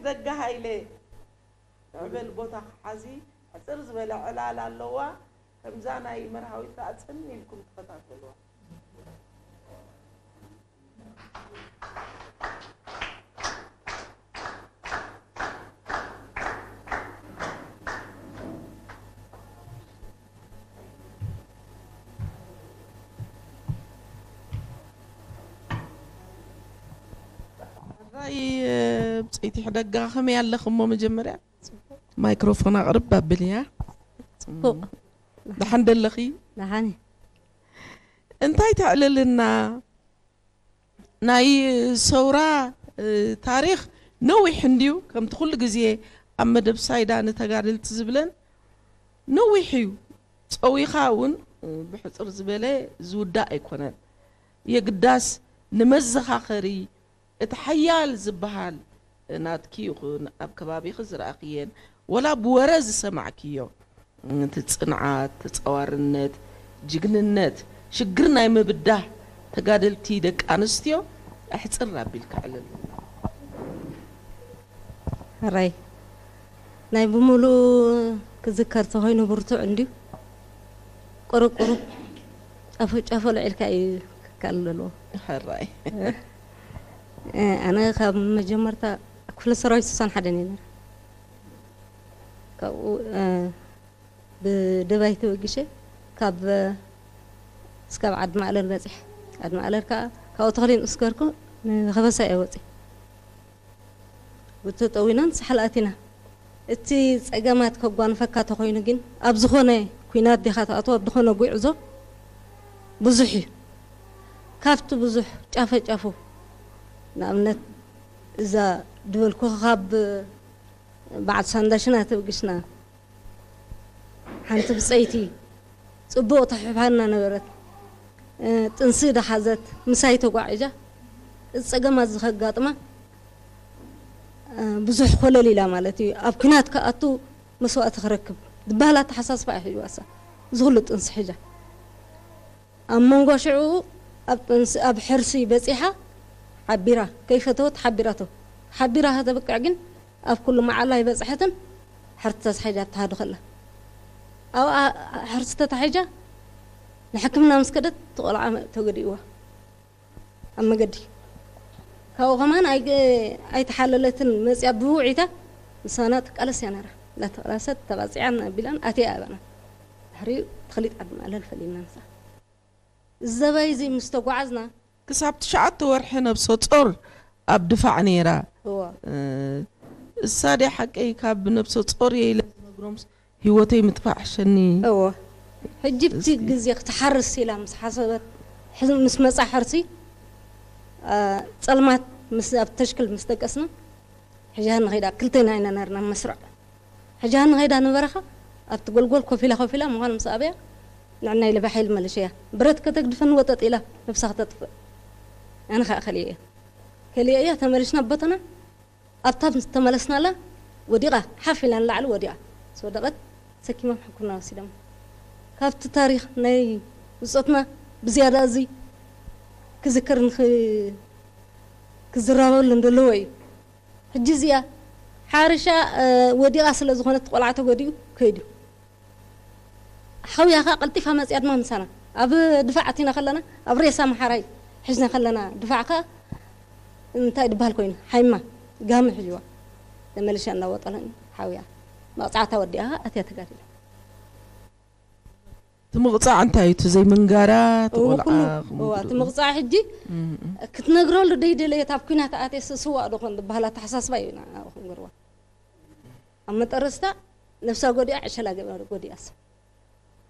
ደጋ ሃይለ ዕበል ቦታ ክሓዚ ሕፅር ዝበለ ዕላል ኣለዋ። ከምዛ ናይ መርሃዊት ከዓ ፅን ኢልኩም ተኸታተልዋ። ሕራይ ብፀይቲ ሕደጋ ከመይ ኣለኽሞ? መጀመርያ ማይክሮፎን ኣቕርብ ኣብል እያ። ጽቡቕ። ደሓን ደለኺ? ደሓን እየ። እንታይ ተዕልልና? ናይ ሰውራ ታሪኽ ነዊሕ እንድዩ። ከምቲ ኩሉ ግዜ ኣብ መደብ ሳይዳ ንተጋደልቲ ዝብለን ነዊሕ እዩ። ጸዊኻ እውን ብሕጽር ዝበለ ዝውዳእ ኣይኮነን። የግዳስ ንመዘኻኸሪ እቲ ሓያል ዝበሃል ናትኪ ይኹን ኣብ ከባቢኺ ዝረኣኽየን ወላ ብወረ ዝሰማዕክዮ እቲ ጽንዓት፣ ተጻዋርነት፣ ጅግንነት፣ ሽግር ናይ ምብዳህ ተጋደልቲ ደቂ ኣንስትዮ ኣሕጽር ኣቢልካ ዕለልና። ሕራይ ናይ ብምሉኡ ክዝከር ተኾይኑ ብርቱዕ እንድዩ። ቁሩብ ቁሩብ ጫፎ ጫፎ ልዒልካ እዩ ክካል ዘለዎ። ሕራይ ኣነ ካብ መጀመርታ ክፍለ ሰራዊት ስሳን ሓደን እየ ነይረ። ካብኡ ብደባይ ተበጊሸ ካብ እስካብ ዓዲ ማእለል በፂሐ። ዓዲ ማእለል ከዓ ካብኡ ተኽሊን እስከርኩ ንኸበሳ እየ ወፂ። ብተጠዊናን ሳሕል ኣቲና። እቲ ጸገማት ከጓንፈካ ተኾይኑ ግን ኣብ ዝኾነ ኲናት ዲኻ ትኣትዎ፣ ኣብ ዝኾነ ጉዕዞ ብዙሕ እዩ። ካብቲ ብዙሕ ጫፈ ጫፉ ንኣብነት እዛ ድበልኩኻ ካብ በዓል ሳንዳሽና ተብግሽና ሓንቲ ብጸይቲ ጽቡቕ ትሕብሓና ነበረት። ጥንሲ ደሓዘት ምሳይ ተጓዒዛ። እዚ ጸገማት እዚ ከጋጥማ ብዙሕ ኮለል ኢላ ማለት እዩ። ኣብ ኲናት ክኣቱ መስዋእቲ ክረክብ ዝበሃል ኣተሓሳስባ እዩ ሒዝዋሳ። እዚ ኩሉ ጥንሲ ሒዛ ኣብ መንጎ ሽዑ ኣብ ጥንሲ ኣብ ሕርሲ በጺሓ ሓቢራ ከይፈተወት ሓቢራቶ ሓቢራ ከተብቅዕ ግን ኣብ ኩሉ መዓላ ኣይበጽሐትን። ሕርሲ ተታሒዛ ትሃዱ ከላ ኣብኣ ሕርሲ ተታሒዛ ንሕክምና ምስ ከደት እቲ ቆልዓ ተገዲእዋ ኣብ መገዲ። ካብኡ ከማን ኣይተሓለለትን መጽያ ብውዒታ ምሳና ትቃለስ እያ ነራ። እንዳተቃለሰት ተባጺዓን ኣቢላን ኣትያ ኣባና ድሕሪኡ ተኽሊጥ ዓዲ ማእለል ፈሊና ምሳ ዘባይ እዚ ምስ ተጓዓዝና ክሳብ ትሽዓተ ወርሒ ነብሰ ጾር ኣብ ድፋዕ ነይራ። እዋ። እሳ ድያ ሓቀይ ካብ ነብሰ ጾር እየ ኢለ ዝነግሮምስ ህይወተይ ምጥፋእ ሕሸኒ። እዎ። ሕጂ ብቲ ግዜ ክትሓርስ ኢላ ምስ ሓሰበት ሕዚ ምስ መጻ ሕርሲ ጸልማት ምስ ኣብ ተሽክል ምስ ደቀስና ሕጂ ሃኒ ኸይዳ ክልተና ኢና ነርና መስርዕ ሕጂ ሃኒ ኸይዳ ነበረኻ ኣብቲ ጎልጎል ኮፍ ኢላ ኮፍ ኢላ ምዃን ምስ ኣብያ ንዕና ኢለ ባሓይል መለሸያ ብረት ከተግድፈኒ ወጠጥ ኢላ ነብሳ ክተጥፍእ ኣነ ኸዓ ከልየ እያ ከልየ እያ ተመልሽና ቦታና ኣብታ ዝተመለስናላ ወዲቓ ሓፍ ኢላ ንላዕሊ ወዲቓ ዝወደቐት ሰኪሞም ሕክምና ወሲዶም ካብቲ ታሪኽ ናይ ብጾትና ብዝያዳ እዚ ክዝከር ክዝረበሉ እንደለዎ እዩ ሕጂ እዚኣ ሓርሻ ወዲቓ ስለ ዝኾነት ቆልዓ ተጎዲኡ ከይዱ ሓውያ ኸዓ ቀልጢፋ መፅያ ድማ ምሳና ኣብ ድፋዕ ኣቲና ከለና ኣብ ሬሳ መሓራይ ሕዝና ከለና ድፋዕ ኸዓ እንታይ ድበሃል ኮይኑ ሓይማ ጋሚ ሕጅዋ ተመልሻ እናወጠለን ሓውያ መቕፃዕታ ወዲኣ ኸዓ ኣትያ ተጋዲላ ትምቕፃዕ እንታይ እዩ እቲ ዘይምንጋራ እቲ እዎ ቆልዓ ኩሉ ክምግዱ? እዋ እቲ ምቕፃዕ ሕጂ እም፣ እም። ክትነግረሉ ደይደለየት ኣብ ኩናት ኣትየ ስስዋእ ዶ ኮን ዝበሃል ኣተሓሳስባ እዩ ንዓ ክንገርዋ ኣብ መጠረስታ ነብሳ ጎዲኣ ዕሸላ ገበረ ጎዲኣስ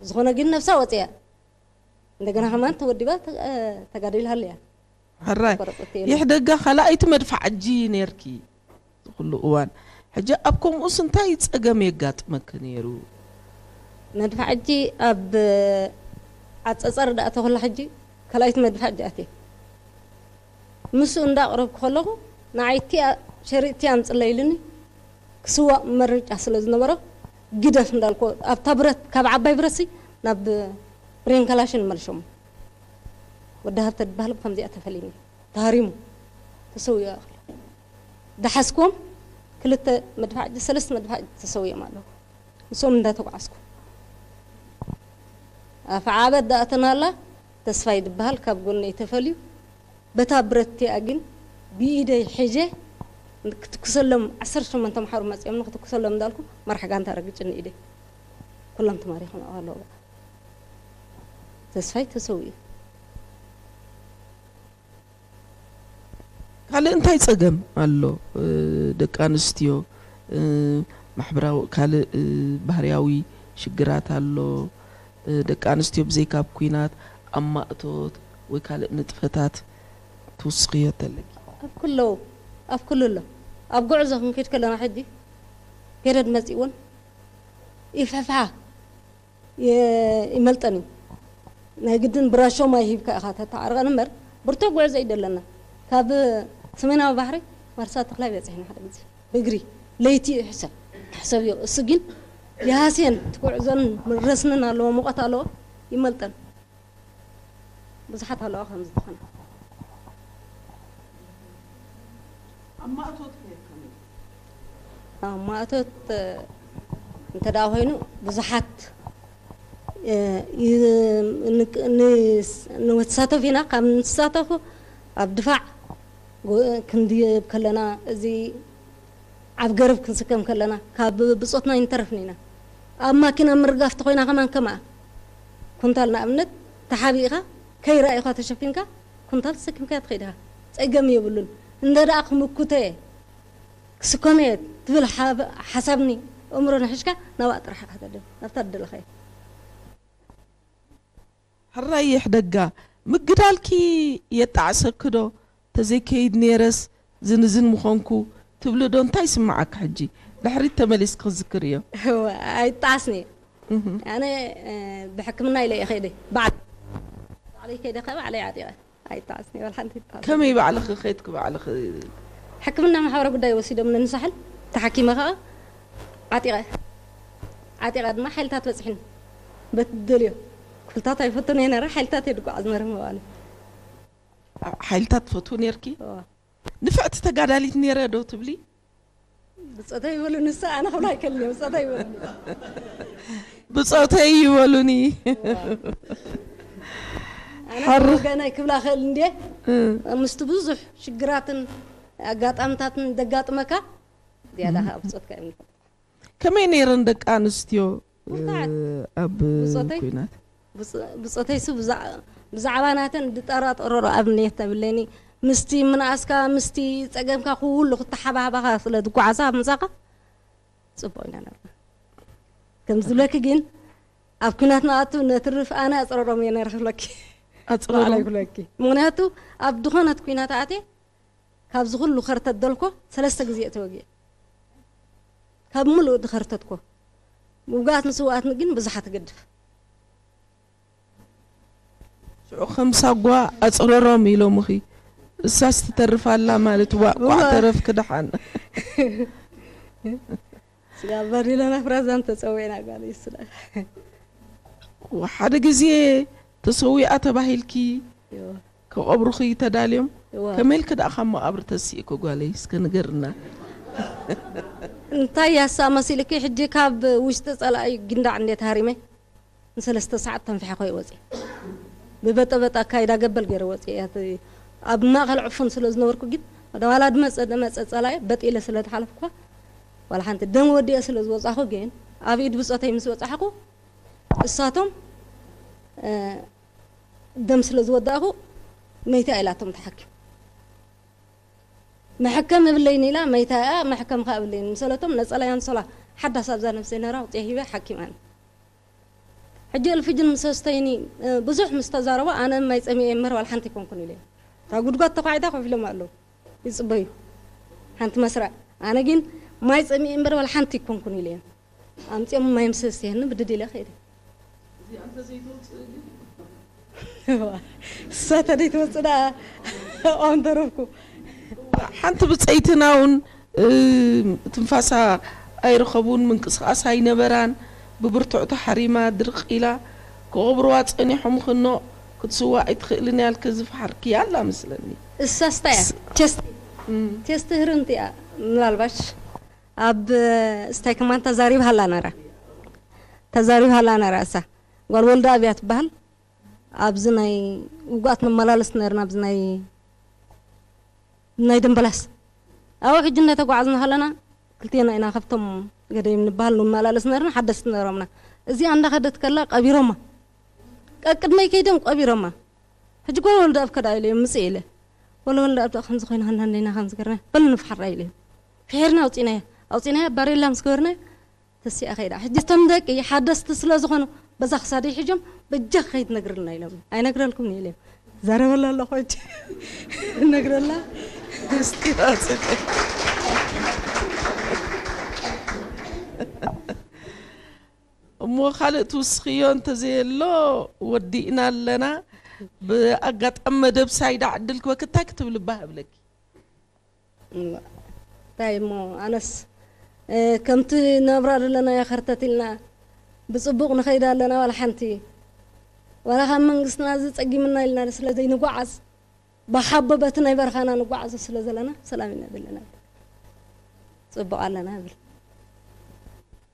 ዝኾነ ግን ነብሳ ወፅያ እንደገና ከማን ተወዲባ ተ- ተጋዲላ ሃለያ ሕራይ ቆረፀት እየ። ይሕደጋ ካልኣይቲ መድፋዕጂ ነርኪ ዝኩሉ እዋን ሕጂ ኣብ ከምኡስ እንታይ ፀገም የጋጥመኪ ነይሩ መድፋዕጂ ኣብ ዓፀፀር ዳኣ ተኮላ ሕጂ ካልኣይቲ መድፋዕጂ ኣትየ ምስኡ እንዳቕረብኩ ከለኹ ንዓይ እቲኣ ሸሪጥቲ ኣምፅለይ ኢሉኒ ክስዋእ መርጫ ስለ ዝነበሮ ግደፍ እንዳልኮ ኣብታ ብረት ካብ ዓባይ ብረትሲ ናብ ብሬን ካላሽን መልሾሞ ወዲ ሃብተ ዝበሃል ብከምዚኣ ተፈሊኒ ተሃሪሙ ተሰዊኡ ኣኽሎ ዳሓዝኮም ክልተ መድፋዕ፣ ሰለስተ መድፋዕ ተሰዊኦም ኣለዉ። ንሶም እንዳተጓዓዝኩ ኣፍዓበት ዳእተናላ ተስፋይ ዝበሃል ካብ ጎነይ ተፈልዩ፣ በታ ብረት እቲኣ ግን ብኢደይ ሒጀ ክትኩሰሎም፣ ዓሰርተ ሸሞንተ ተምሓሩ መጺኦም ክትኩሰሎም እንዳልኩ መራሕ ጋንታ ረግጭኒ ኢደይ። ኩሎም ተማሪኾም ኣለዉ። ተስፋይ ተሰዊኡ። ካልእ እንታይ ጸገም ኣሎ? ደቂ ኣንስትዮ ማሕበራዊ፣ ካልእ ባህርያዊ ሽግራት ኣሎ? ደቂ ኣንስትዮ ብዘይካ ኣብ ኲናት ኣብ ማእቶት ወይ ካልእ ንጥፈታት ትውስኽዮ ተለኪ? ኣብ ኩለው ኣብ ኩሉ ኣሎ። ኣብ ጉዕዞ ክንከይድ ከለና ሕጂ ፔረድ መፂእውን ይፍሕፍሓ ይመልጠን እዩ። ናይ ግድን ብራሾ ማይ ሂብካ ኢኻ ተተዓርቐን እምበር ብርቱዕ ጉዕዞ እዩ ደለና። ካብ ሰሜናዊ ባሕሪ ማርሳ ተኽላይ በፂሕና ሓደ ግዜ ብእግሪ ለይቲ እዩ ሕሰብ ሕሰብ እዩ። እሱ ግን የሃስየን እቲ ጉዕዞን ረስንን ኣለዎ፣ ሙቐት ኣለዎ፣ ይመልጠን። ብዙሓት ኣለዋ ከምዚ ዝኾና። ኣብ ማእቶት ከ ከመይ? ኣብ ማእቶት እንተ ደኣ ኮይኑ ብዙሓት ንሳተፍ ኢና። ካብ ንሳተፉ ኣብ ድፋዕ ክንድየብ ከለና እዚ ኣብ ገረብ ክንስከም ከለና ካብ ብጾትና ኣይንተረፍን ኢና። ኣብ ማኪና ምርጋፍ ተኾይና ከማን ከምኣ ኩንታል ንኣብነት ተሓቢእኻ ከይረኣዩኻ ተሸፊንካ ኩንታል ተሰኪምካያ ትኸይድ ኢኻ። ጸገም የብሉን። እንተ ደኣ ክምኩቶ እየ ክስከሞ እየ ትብል ሓሳብኒ ኣእምሮን ሒዝካ ናብኣ ጥራሕ ኢኻ ተደም ናብታ ዝደለኻዮ። ሕራይ ይሕደጋ ምግዳልኪ የጣዕሰኪ ዶ? ተዘይከይድ ነይረስ ዝንዝን ምኾንኩ ትብሊ ዶ? እንታይ ይስምዓኪ ሕጂ ድሕሪት ተመሊስኪ ክዝክርዮ? ኣይጣዓስን እየ። ኣነ ብሕክምና ኢለ እየ ከይደ። ባዕለይ ባዕለይ ከይደ ከ ባዕለይ ዓጢቐ። ኣይጣዓስን እየ፣ ዋላ ሓንቲ ኣይጣዓስን። ከመይ ባዕልኺ ከይድኪ ባዕልኺ? ሕክምና ማሕበረ ጉዳይ ወሲዶምኒ ንሳሕል ተሓኪመ ከኣ ዓጢቐ። ዓጢቐ ድማ ሓይልታት በጺሕኒ። በቲ ደልዮ ክፍልታት ኣይፈቱን እየ ነረ፣ ሓይልታት እየ ድጓዓዝ ነረ ምባሉ። ሓይልታት ትፈትዊ ነርኪ? ንፍዕቲ ተጋዳሊት ነረ ዶ ትብሊ? ብጾተይ ይበሉኒ፣ ንሳ ኣነ ክብላ ኣይክእልን እየ፣ ብጾተይ ይበሉኒ። ብጾተይ ይበሉኒ። ኣነ ሓር- ወገነይ ክብላ ክእል እንዴ? እ። ምስቲ ብዙሕ ሽግራትን ኣጋጣምታትን ደጋጥመካ ዝያዳ ከዓ ብጾትካ እዮም ንፈልጡ። ከመይ ነይረን ደቂ ኣንስትዮ? ውርታዓት። ኣብ ብጾተይ? ኩናት። ብጾተይሱ ብዛዕባ ናተን ድጠራጠሮ ኣብነት ተብለኒ ምስቲ ምንኣስካ ምስቲ ጸገምካ ኩሉ ክተሓባህባኻ ስለ ዝጓዓዛ ምሳኻ ጽቡቕ ኢና ነርና። ከም ዝብለኪ ግን ኣብ ኩናት ንኣቱ ነትርፍ ኣነ ኣጽረሮም እየ ነረ ክብለኪ። ኣጽረሮም? ባዕለይ ክብለኪ። ምኽንያቱ ኣብ ዝኾነት ኩናት ኣትየ ካብዚ ኩሉ ከርተት ደልኮ ሰለስተ ግዜ እየ ተወጊአ። ካብ ምሉእ ድኸርተትኮ ምውጋኣት ምስውኣት ግን ብዙሓት ትገድፍ። ሽዑ ከም ሳጓ ኣጽረሮም ኢሎምኺ እሳስ ትተርፍ ኣላ ማለት ዋእ ቋዕ እዋ። ተረፍኪ ደሓን። ስጋ በሪለና ፍራዛን ተጸዊዕና ጓል ይስላ። ሓደ ግዜ ተሰዊኣ ተባሂልኪ ክቐብሩኺ ተዳልዮም እዋ። ከመይ ኢልኪ ደኣ ካብ መቓብር ተሲእኪ ጓለይ እስከ ንገርና። እንታይ ያሳ መሲልኪ ሕጂ ካብ ውሽጢ ጸላኢ ግንዳዕ እንዴት ሃሪመ ንሰለስተ ሰዓት ተንፊሐ ኮይ ወፅየ ብበጠበጠ ኣካይዳ ገበል ገይረ ወፅየ እያ እቲ ኣብ ማእኸል ዕፉን ስለ ዝነበርኩ ግን ወደ ኋላ ድመፀ ድመፀ ፀላኢ በጢለ ስለ ዝሓለፍኳ ዋላ ሓንቲ ደም ወዲአ ስለ ዝወፃኹ ግን ኣብ ኢድ ብፆተይ ምስ በፃሕኩ እሳቶም ደም ስለ ዝወዳእኹ መይታ ኢላቶም ተሓኪም መሕከም እብለይን ኢላ መይታ እያ መሕከም ከ እብለይን ምሰለቶም ነፀላ ያንሶላ ሓዳስ ኣብዛ ነብሰይ ነራ ውፅየ ሂበ ሓኪም ኣነ ሕጂ እልፍጅን ምስ ኣስተይኒ ብዙሕ ምስ ተዛረቡ ኣነ ማይ ፀሚኤ እምበር ዋላ ሓንቲ ኣይኮንኩን ኢለ እታ ጉድጓድ ተኳዒታ ኮፍ ኢሎም ኣለዉ ይፅበዩ ሓንቲ መስራዕ ኣነ ግን ማይ ፀሚኤ እምበር ዋላ ሓንቲ ኣይኮንኩን ኢለ ኣምፅኦም ማይ ምስ ኣስተየኒ ብድድ ኢለ ከይደ እሳ ተደይ ትወፅእ ደኣ ኣብኦም ተረፍኩ ሓንቲ ብፀይትና እውን ትንፋሳ ኣይረኸቡን ምንቅስቃስ ኣይነበራን ብብርቱዕ ተሓሪማ ድርቅ ኢላ ክቐብርዋ ፀኒሖም ክኖ ክትስዋ ኣይትኽእልን እያ ልክዝፍሓርኪ ኣላ መስለኒ እሳስታ እያ ቸስቲ ቸስቲ ህርምቲ እያ ምናልባሽ ኣብ ስታይ ከማን ተዛሪብሃላ ነራ፣ ተዛሪብሃላ ነራ። እሳ ጓል ወልደ ኣብያ ትበሃል። ኣብዚ ናይ ውጉኣት ንመላለስ ነርና፣ ኣብዚ ናይ ናይ ደምበላስ ኣብኡ ሕጂ እናተጓዓዝና ከለና ክልቴና ኢና ካብቶም ገደይም ንበሃል ንመላለስ ነርና፣ ሓደስቲ ነሮምና። እዚኣ እንዳኸደት ከላ ቀቢሮማ፣ ቀቅድመይ ከይዶም ቀቢሮማ። ሕጂ ጓል ወልደ ኣብ ከዳ ኢለ እዮም ምጽእ ኢለ፣ ጓል ወልደ ኣብ ከምዚ ኮይና ከና እንዴና ከምዚ ገርና በል ንፍሓራ ኢለ እዮም። ፍሒርና ኣውጺናያ፣ ኣውጺናያ ባሬላ ምስ ገበርናያ ተሲኣ ከይዳ። ሕጂ እቶም ደቂ ሓደስቲ ስለ ዝኾኑ በዛ ክሳደይ ሒጆም በጃ ከይትነግርልና ኢሎም። ኣይነግረልኩም ኢለ እዮም። ዘረበላ ኣለኹ ሕጂ። ነግረላ። እስኪ ራስኺ። እሞ ካልእ ትውስኽዮ እንተዘየሎ ወዲእና ኣለና። ብኣጋጣሚ መደብ ሳይዳ ዕድል ክበክታይ ክትብል ባህ እብለኪ። እንታይ እሞ ኣነስ፣ እ፣ ከምቲ ነብራ ዘለናዮ ከርተት ኢልና ብጽቡቕ ንኸይድ ኣለና። ዋላ ሓንቲ፣ ዋላ ካብ መንግስትና እዚ ጸጊምና ኢልና ስለ ዘይንጓዓዝ፣ ብሓቦ በቲ ናይ በረኻና ንጓዓዞ ስለ ዘለና ሰላም ኢና ዘለና። ጽቡቕ ኣለና እብል።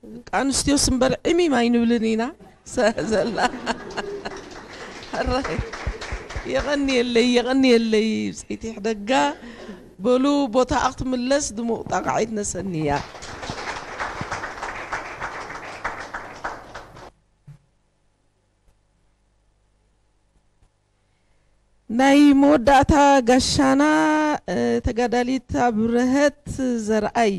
ደቂ ኣንስትዮስ እምበር ዕሚም ኣይንብልን ኢና። ሰ-፣ ዘላ። ሕራይ። የቐንየለይ፣ የቐንየለይ። ብጸይቲ ሕደጋ። በሉ፣ ቦታኣ ክትምለስ ድሙቕ ጣቕዒት ነሰንያ። ናይ መወዳእታ ጋሻና፣ እ፣ ተጋዳሊት ኣብርሀት ዘርኣይ።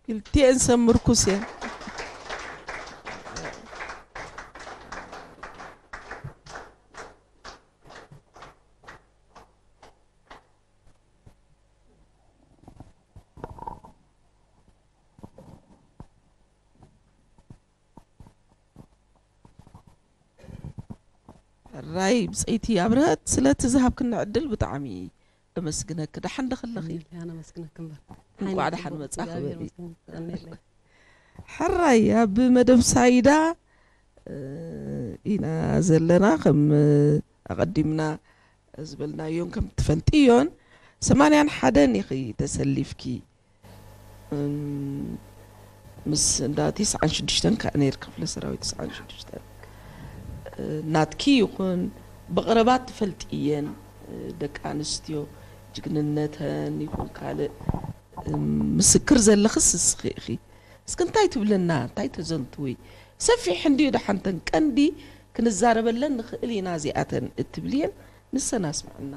ክልቲኤን ሰብ ምርኩስ እየን። ሕራይ ብጸይቲ ኣብርሀት፣ ስለቲ ዝሃብክኒ ዕድል ብጣዕሚ እመስግነኪ። ደሓን ዶ ከለኺ? ኣነ ኣመስግነኪ እምበር። እንቋዕ ደሓን መጻኺ በሊ። ሕራይ ኣብ መደብ ሳይዳ፣ እ፣ ኢና ዘለና። ከም ኣቐዲምና ዝበልናዮን ከም ትፈልጥዮን ሰማንያን ሓደን ኢኺ ተሰሊፍኪ። እም፣ ምስ እንዳ ተስዓን ሽዱሽተን ከኣ ነይር ክፍለ ሰራዊት ተስዓን ሽዱሽተን። እ፣ ናትኪ ይኹን ብቕረባ ትፈልጥየን፣ እ፣ ደቂ ኣንስትዮ ጅግንነተን ይኹን ካልእ፣ እም፣ ምስክር ዘለኽስ እስኺ ኢኺ። እስኪ እንታይ ትብልና፣ እንታይ ተዘንትዊ? ሰፊሕ እንድዩ ደሓንተን ቀንዲ ክንዛረበለን ንኽእል ኢና እዚኣተን እትብልየን ንሰን ኣስምዕና።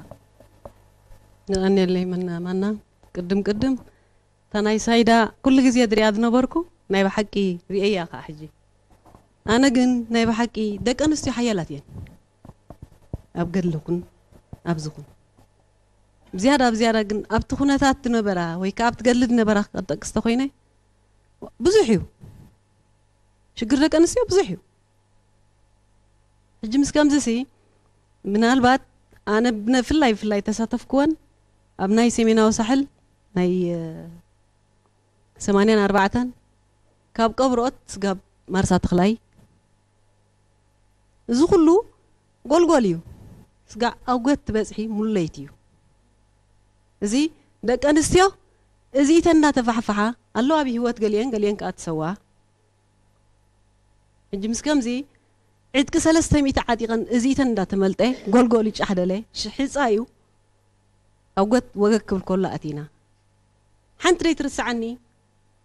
የቐንየለይ መና፣ ማና። ቅድም ቅድም እታ ናይ ሳይዳ ኩሉ ግዜ ዝሪኣ ዝነበርኩ ናይ ብሓቂ ሪኤያ ከዓ ሕጂ። ኣነ ግን ናይ ብሓቂ ደቂ ኣንስትዮ ሓያላት እየን ኣብ ገድሊ ኩን ኣብዚ ኩን። ብዝያዳ ብዝያዳ ግን ኣብቲ ኩነታት ዝነበራ ወይ ከዓ ኣብቲ ገድሊ ዝነበራ ክጠቅስ ተኮይነ ብዙሕ እዩ። ሽግር ደቂ ኣንስትዮ ብዙሕ እዩ። ሕጂ ምስ ከምዚ ሲ ምናልባት ኣነ ብነ-፣ ብፍላይ ብፍላይ ተሳተፍኩወን ኣብ ናይ ሰሜናዊ ሳሕል ናይ፣ እ፣ ሰማንያን ኣርባዕተን ካብ ቀብሮት ስጋብ ማርሳ ተኽላይ እዚ ኩሉ ጎልጎል እዩ። ስጋዕ ኣውገት ትበጽሒ ሙለይት እዩ። እዚ ደቂ ኣንስትዮ እዚ ኢተን እናተፋሕፈሓ ኣለዋ ብህይወት ገሊአን ገሊአን ከኣ ትሰዋ። ሕጂ ምስ ከምዚ ዕጥቂ ሰለስተ ሚእቲ ዓጢቐን እዚ ኢተን እንዳተመልጠ ጎልጎል ይጫሕደለ ሽሒፃ እዩ ኣብ ጎት ወገግ ክብል ከሎ ኣቲና። ሓንቲ ደይ ትርስዓኒ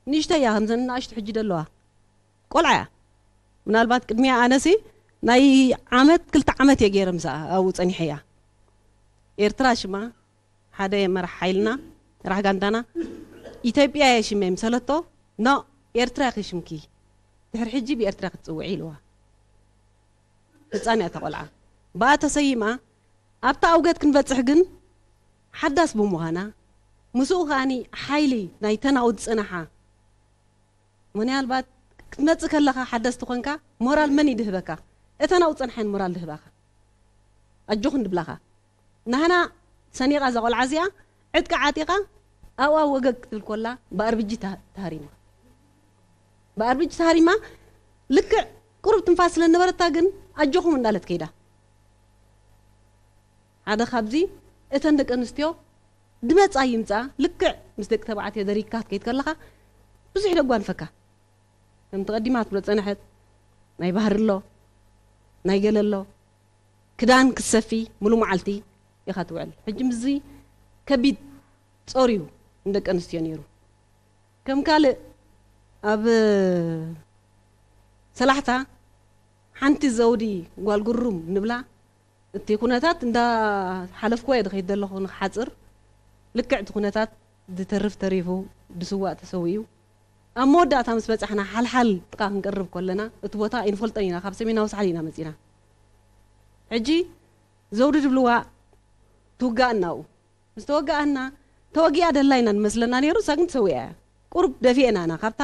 ንእሽተይ እያ ከምዘን ንኣሽቱ ሕጂ ደለዋ ቆልዓ እያ። ምናልባት ቅድሚያ ኣነሲ ናይ ዓመት ክልተ ዓመት እየ ገይረ ምስኣ ኣብኡ ፀኒሐ እያ። ኤርትራ ሽማ ሓደ መራሕ ሓይልና መራሕ ጋንዳና ኢትዮጵያ እየ ሽመይ ምሰለቶ ኖ ኤርትራ ኢኺ ሽምኪ ድሕሪ ሕጂ ብኤርትራ ክትፅውዒ ኢልዋ። ህፃን እያ እታ ቆልዓ። ብኣ ተሰይማ ኣብታ ኣውገት ክንበፅሕ ግን ሓዳስ ብምዃና ምስኡ ከዓኒ ሓይሊ ናይ ተናኡ ዝፅናሓ ምናልባት ክትመፅእ ከለኻ ሓደስቲ ኮንካ ሞራል መን እዩ ድህበካ? እተን ኣብኡ ዝፀንሓን ሞራል ድህባኻ ኣጆኽን ድብላኻ። ናህና ሰኒቓ እዛ ቆልዓ እዚኣ ዕጥቃ ዓጢቓ ኣብኣ ወገግ ክትብል ኮላ ብኣርብጂ ተሃሪማ። ብኣርብጂ ተሃሪማ ልክዕ ቁሩብ ትንፋስ ስለ ነበረታ ግን ኣጆኹም እንዳለት ከይዳ። ሓደ ካብዚ እተን ደቂ ኣንስትዮ ድመፃ ይምፃ ልክዕ ምስ ደቂ ተባዕትዮ ደሪካ ክትከይድ ከለኻ ብዙሕ ደጓንፈካ። ከም ተቐዲማ ትብሎ ጸንሐት ናይ ባህሪ ኣሎ ናይ ገለ ኣሎ ክዳን ክትሰፊ ሙሉ መዓልቲ ኢኻ ትውዕል። ሕጂ ምስዚ ከቢድ ጾር እዩ ንደቂ ኣንስትዮ ነይሩ። ከም ካልእ ኣብ ሰላሕታ ሓንቲ ዘውዲ ጓል ጉሩም ንብላ እቲ ኩነታት እንዳ ሓለፍኩዋ እየ ዝኸይድ ዘለኹ ንክሓፅር ልክዕ እቲ ኩነታት ዝተርፍ ተሪፉ ድስዋእ ተሰዊኡ ኣብ መወዳእታ ምስ በፃሕና ሓልሓል ጥቃ ክንቀርብ ከለና እቲ ቦታ ኣይንፈልጦን ኢና ካብ ሰሜናዊ ሳሕል ኢና መፂና ሕጂ ዘውዲ ድብልዋ ትውጋእ እናኡ ምስ ተወጋኣና ተወጊኣ ደላ ኢና ንመስለና ነይሩ እሳ ግን ተሰዊኣ እያ ቁሩብ ደፊኤና ኢና ካብታ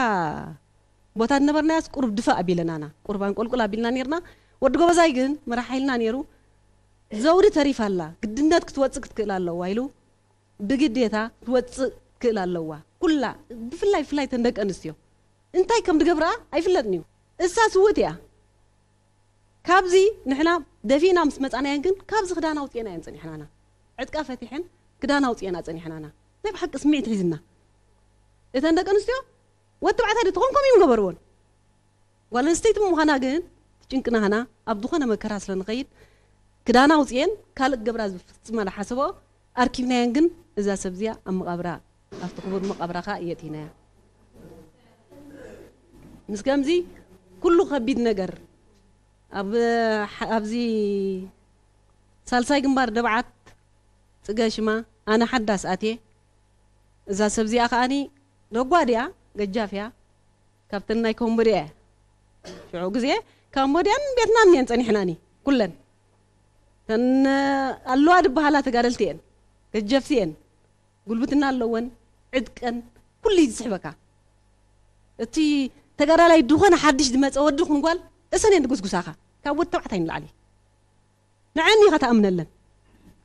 ቦታ ዝነበርናያስ ቁሩብ ድፋእ ኣቢለናና ቁሩብ ኣንቆልቁል ኣቢልና ነርና ወዲ ጎበዛይ ግን መራሕ ሓይልና ነይሩ ዘውዲ ተሪፋ ኣላ ግድነት ክትወፅእ ክትክእል ኣለዋ ኢሉ ብግዴታ ክትወፅእ ክትክእል ኣለዋ ኩላ ብፍላይ ብፍላይ ተን ደቂ ኣንስትዮ እንታይ ከም ድገብራ ኣይፍለጥን እዩ እሳ ስውእት እያ ካብዚ ንሕና ደፊእና ምስ መፃናየን ግን ካብዚ ክዳን ኣውፅኤና እየን ፀኒሕናና ዕጥቃ ፈቲሐን ክዳን ኣውፅኤና ፀኒሕናና ናይ ብሓቂ ስምዒት ሒዝና እተን ደቂ ኣንስትዮ ወዲ ተባዕታይ ዶ ተኾን ከምኡ እዮም ገበርዎን ጓል ኣንስተይቲ ብምዃና ግን ትጭንቅናህና ኣብ ዝኾነ መከራ ስለ ንኸይድ ክዳና ኣውፅኤን ካልእ ክገብራ ዝፍፅማ ዝሓሰበኦ ኣርኪብናየን ግን እዛ ሰብ እዚኣ ኣብ መቓብራ ኣብቲ ክቡር መቓብራ ከዓ የእቲናያ ምስ ከምዚ ኩሉ ከቢድ ነገር ኣብ ኣብዚ ሳልሳይ ግንባር ደብዓት ፅገ ሽማ ኣነ ሓዳስ ኣትየ እዛ ሰብ እዚኣ ከዓኒ ረጓድ እያ ገጃፍ እያ ካብተን ናይ ኮምቦድያ እያ ሽዑ ግዜ ካምቦድያን ቬትናም እየን ፀኒሕናኒ ኩለን ተን ኣለዋ ድበሃላ ተጋደልቲ እየን ገጀፍቲ እየን ጉልብትና ኣለወን ዕጥቀን ኩሉ እዩ ዝስሕበካ እቲ ተጋዳላይ ድኾነ ሓድሽ ዝመፀ ወዲ ይኹን ጓል እሰን እየን ዝጉስጉሳኻ ካብ ወዲ ተባዕታይ ንላዕሊ ንዐን ኢኻ ትኣምነለን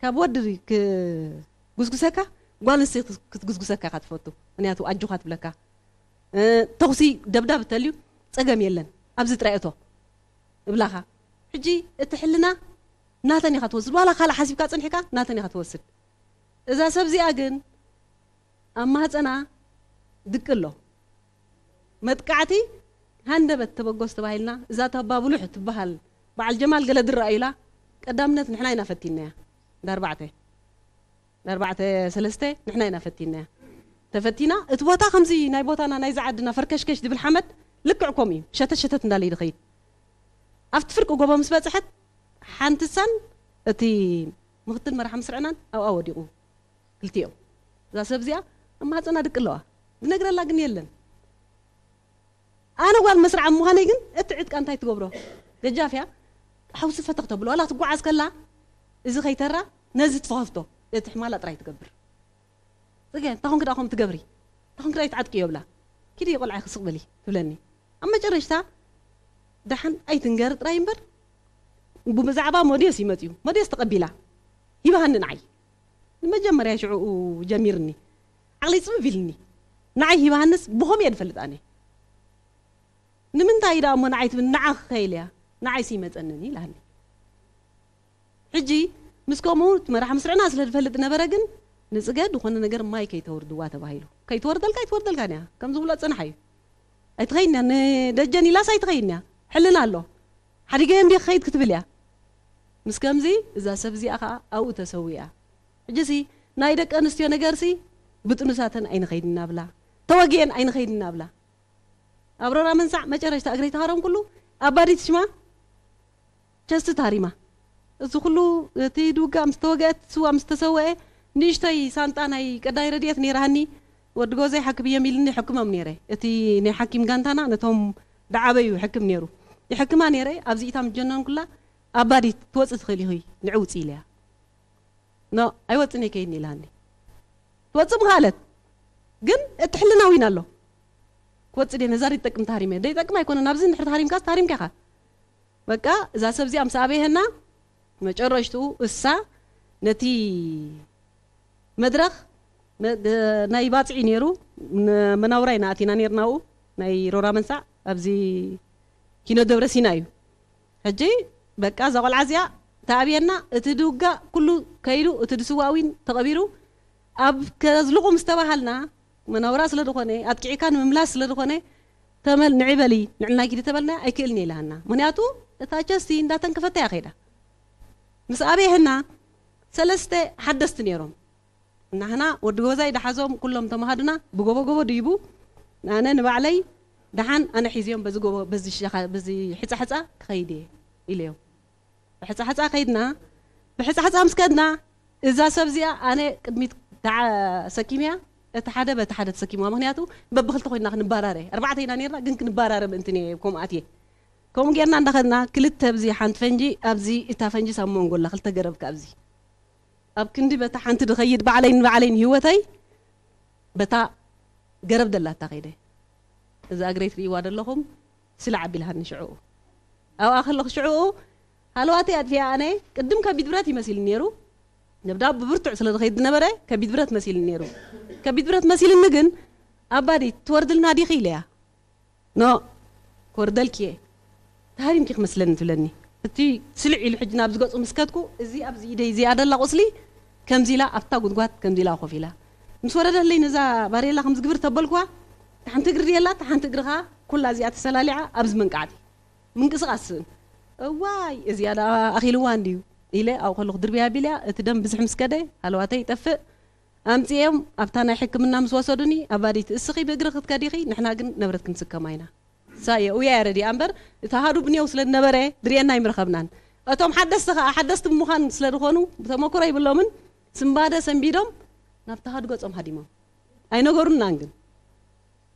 ካብ ወዲ ክጉስጉሰካ ጓል ኣንስተይቲ ክትጉስጉሰካ ኢኻ ትፈቱ ምክንያቱ ኣጆኻ ትብለካ ተኹሲ ደብዳብ እተልዩ ፀገም የለን ኣብዚ ጥራይ እቶ እብላኻ ሕጂ እቲ ሕልና ናተን ኢኻ ትወስድ ዋላ ካልእ ሓሲብካ ፀኒሕካ ናተን ኢኻ ትወስድ እዛ ሰብ እዚኣ ግን ኣብ ማህፀና ድቂ ኣሎ መጥቃዕቲ ሃንደበት ተበጎስ ተባሂልና እዛ ተባብሉሕ ትበሃል በዓል ጀማል ገለ ድረኣዩላ ቀዳምነት ንሕና ኢና ፈቲንናያ ዳርባዕተ ዳርባዕተ ሰለስተ ንሕና ኢና ፈቲንናያ ተፈቲና እቲ ቦታ ከምዚ ናይ ቦታና ናይዚ ዓድና ፈርከሽከሽ ዝብል ሓመድ ልክዕ ከምኡ እዩ ሸተት ሸተት እንዳለ ይድኸይድ ኣብቲ ፍርቂ ጎቦ ምስ በፅሐት ሓንቲ ሳን እቲ ምክትል መራሒ ምስርዕናን ኣብኣ ወዲቑ ክልቲኦም እዛ ሰብ እዚኣ ኣብ ማህፀና ድቂ ኣለዋ ዝነግረላ ግን የለን ኣነ ጓል መስርዓ ምዃነይ ግን እቲ ዕጥቃ እንታይ ትገብሮ ገጃፍያ ሓውሲ ፈተኽ ተብሎ ዋላ ትጓዓዝ ከላ እዚ ከይተራ ነዚ ትፈኸፍቶ እቲ ሕማላ ጥራይ ትገብር ፅገ እንታይ ኮንክ ደኣ ከም ትገብሪ እንታይ ኮንክ ደኣ ይትዓጥቂ እዮ ብላ ኪዲ ቆልዓ ክስቕ በሊ ትብለኒ ኣብ መጨረሽታ ደሓን ኣይትንገር ጥራይ እምበር ብዛዕባ ሞዴስ ይመፅዩ ሞዴስ ተቐቢላ ሂባሃኒ ንዓይ ንመጀመርያ ሽዕኡ ጀሚርኒ ዓቕሊ ፅብብ ኢልኒ ንዓይ ሂባሃንስ ብኸም እየ ዝፈልጥ ኣነ ንምንታይ ደኣ እሞ ንዓይ ትብል ንዓ ክኸይል እያ ንዓይስ ይመፀንን ኢላኒ ሕጂ ምስ ከምኡ እቲ መራሕ ምስርዕና ስለ ዝፈልጥ ነበረ ግን ንፅገ ዝኾነ ነገር ማይ ከይተወርድዋ ተባሂሉ ከይትወርደልካ ኣይትወርደልካን እያ ከም ዝብሎ ፅንሓ እዩ ኣይትኸይድን እያ ንደጀን ኢላስ ኣይትኸይድን እያ ሕልና ኣሎ ሓዲገ እንዲ ክኸይድ ክትብል እያ ምስ ከምዚ እዛ ሰብ እዚኣ ከዓ ኣብኡ ተሰዊኣ ሕጂሲ ናይ ደቂ ኣንስትዮ ነገርሲ ብጥኑሳተን ኣይንኸይድን እናብላ ተወጊአን ኣይንኸይድን እናብላ ኣብ ሮራ መንሳዕ መጨረሽታ እግረይ ተሃረምኩሉ ኣባዲት ሽማ ቸስቲ ታሪማ እዚ ኩሉ እቲ ድውጋእ ምስ ተወግአት ስዋ ምስ ተሰወአ ንእሽተይ ሳንጣ ናይ ቀዳይ ረድኤት ነይራሃኒ ወዲ ጎዘይ ሓክም እዮም ኢልኒ ሕክሞም ነይረ እቲ ናይ ሓኪም ጋንታና ነቶም ደዓበዩ ሕክም ነይሩ ይሕክማ ነይረ ኣብዚ ኢታ ምጀነን ኩላ ኣባዲት ትወፂ ትኽእል ኢኺ ንዕውፂ ኢለያ ኖ ኣይወፅን እየ ከይድኒ ኢላኒ ትወፅእ ምኽኣለት ግን እቲ ሕልና ዊን ኣሎ ክወፅእ ድየ ነዛ ይጠቅም ተሃሪመ ደይጠቅም ኣይኮነን ኣብዚ እንድሕር ተሃሪምካስ ተሃሪምካ ኢኻ በቃ እዛ ሰብ እዚኣ ምስ ኣበየሀና መጨረሽትኡ እሳ ነቲ መድረኽ መ- ደ- ናይ ባፅዒ ነይሩ። ን- መናውራ ኢና ኣቲና ነርና ኣብኡ፣ ናይ ሮራ መንሳዕ ኣብዚ ኪኖ ደብረ ሲና እዩ። ሕጂ በቃ እዛ ቆልዓ እዚኣ ተኣብየና፣ እቲ ድውጋእ ኩሉ ከይዱ፣ እቲ ድስዋእ እውን ተቐቢሩ፣ ኣብ ከዝልቑ ምስ ተባሃልና፣ መናውራ ስለ ዝኾነ፣ ኣጥቂዕካ ንምምላስ ስለ ዝኾነ፣ ተመል ንዒ በሊ፣ ንዕልና ኪዲ ተበልና ኣይክእልን እየ ኢላና። ምክንያቱ እታ ቸስቲ እንዳተንከፈታ እያ ከይዳ። ምስ ኣበየህና ሰለስተ ሓደስቲ ነይሮም። እናህና ወዲ ጎበዛይ ደሓዞም ኩሎም ተማሃዱና ብጎቦ ጎቦ ድይቡ፣ ኣነ ንባዕለይ ደሓን ኣነ ሒዝዮም በዚ ጎቦ፣ በዚ ሸኻ-፣ በዚ ሕፃ ሕፃ ክኸይድ እየ ኢለዮም። ብሕፃ ሕፃ ከይድና፣ ብሕፃ ሕፃ ምስ ከድና፣ እዛ ሰብ እዚኣ ኣነ ቅድሚት ተዓ-፣ ሰኪምያ፣ እቲ ሓደ በቲ ሓደ ተሰኪምዋ። ምክንያቱ በብክልተ ኮይና ክንባራረ፣ ኣርባዕተ ኢና ነርና፣ ግን ክንባራረ ምእንቲ እየ ከምኡ ኣትየ። ከምኡ ጌርና እንዳኸድና፣ ክልተ ኣብዚ ሓንቲ ፈንጂ፣ ኣብዚ እታ ፈንጂ ሳብ መንጎ ኣላ፣ ክልተ ገረብ ከ ኣብዚ። ኣብ ክንዲ በታ ሓንቲ ድኸይድ ባዕለይ ንባዕለይ ንህይወተይ በታ ገረብ ደላታ ከይደ። እዛ እግረይ ትርእይዋ ደለኹም፣ ስለ ዓቢልሃኒ ሽዕኡ። ኣብኣ ከለኹ ሽዕኡ ሃለዋተይ ኣጥፊኣ ኣነ፣ ቅድም ከቢድ ብረት ይመሲል ነይሩ። ነብዳ ብብርቱዕ ስለ ዝኸይድ ዝነበረ ከቢድ ብረት መሲል ነይሩ። ከቢድ ብረት መሲልኒ ግን፣ ኣባዲ ትወርድልና ዲኺ ኢለያ። ኖ፣ ክወርደልኪ እየ። ተሃሪምኪ ክመስለኒ ትብለኒ። እቲ ስልዕ ኢሉ ሕጂ ናብ ዝገጹ ምስ ከድኩ፣ እዚ ኣብዚ ኢደይ እዚኣ ደላ ቁስሊ፣ ከምዚ ኢላ ኣብታ ጉድጓድ ከምዚ ኢላ ኮፍ ኢላ። ምስ ወረደለይ ነዛ ባሬላ ከምዚ ግብር ተበልኩዋ፣ እታ ሓንቲ እግሪ ድየላ፣ እታ ሓንቲ እግሪ ኸኣ ኩላ እዚኣ ተሰላሊዓ ኣብዚ መንቃዕቲ። ምንቅስቓስ ስእን። እዋይ፣ እዚኣ ደኣ ኣኺልዋ እንድዩ ኢለ ኣብኡ ከለኹ ድርብያ ኣቢለያ፣ እቲ ደም ብዝሕ ምስ ከደ፣ ሃለዋተይ ይጠፍእ። ኣምጺኦም ኣብታ ናይ ሕክምና ምስ ወሰዱኒ፣ ኣባዲት፣ እስኺ ብእግሪ ክትከዲ ኢኺ፣ ንሕና ግን ንብረት ክንስከማ ኢና። ሳየ፣ ውያ እያ ረዲኣ እምበር፣ እቲ ኣሃዱ ብኔው ስለ ዝነበረ፣ ድርኤና ኣይምረኸብናን። እቶም ሓደስቲ ኸኣ፣ ሓደስቲ ብምዃን ስለ ዝኾኑ፣ ተመክሮ ይብሎምን፣ ስምባደ ሰንቢዶም፣ ናብቲ ኣሃዱ ገጾም ሃዲሞም። ኣይነገሩናን ግን።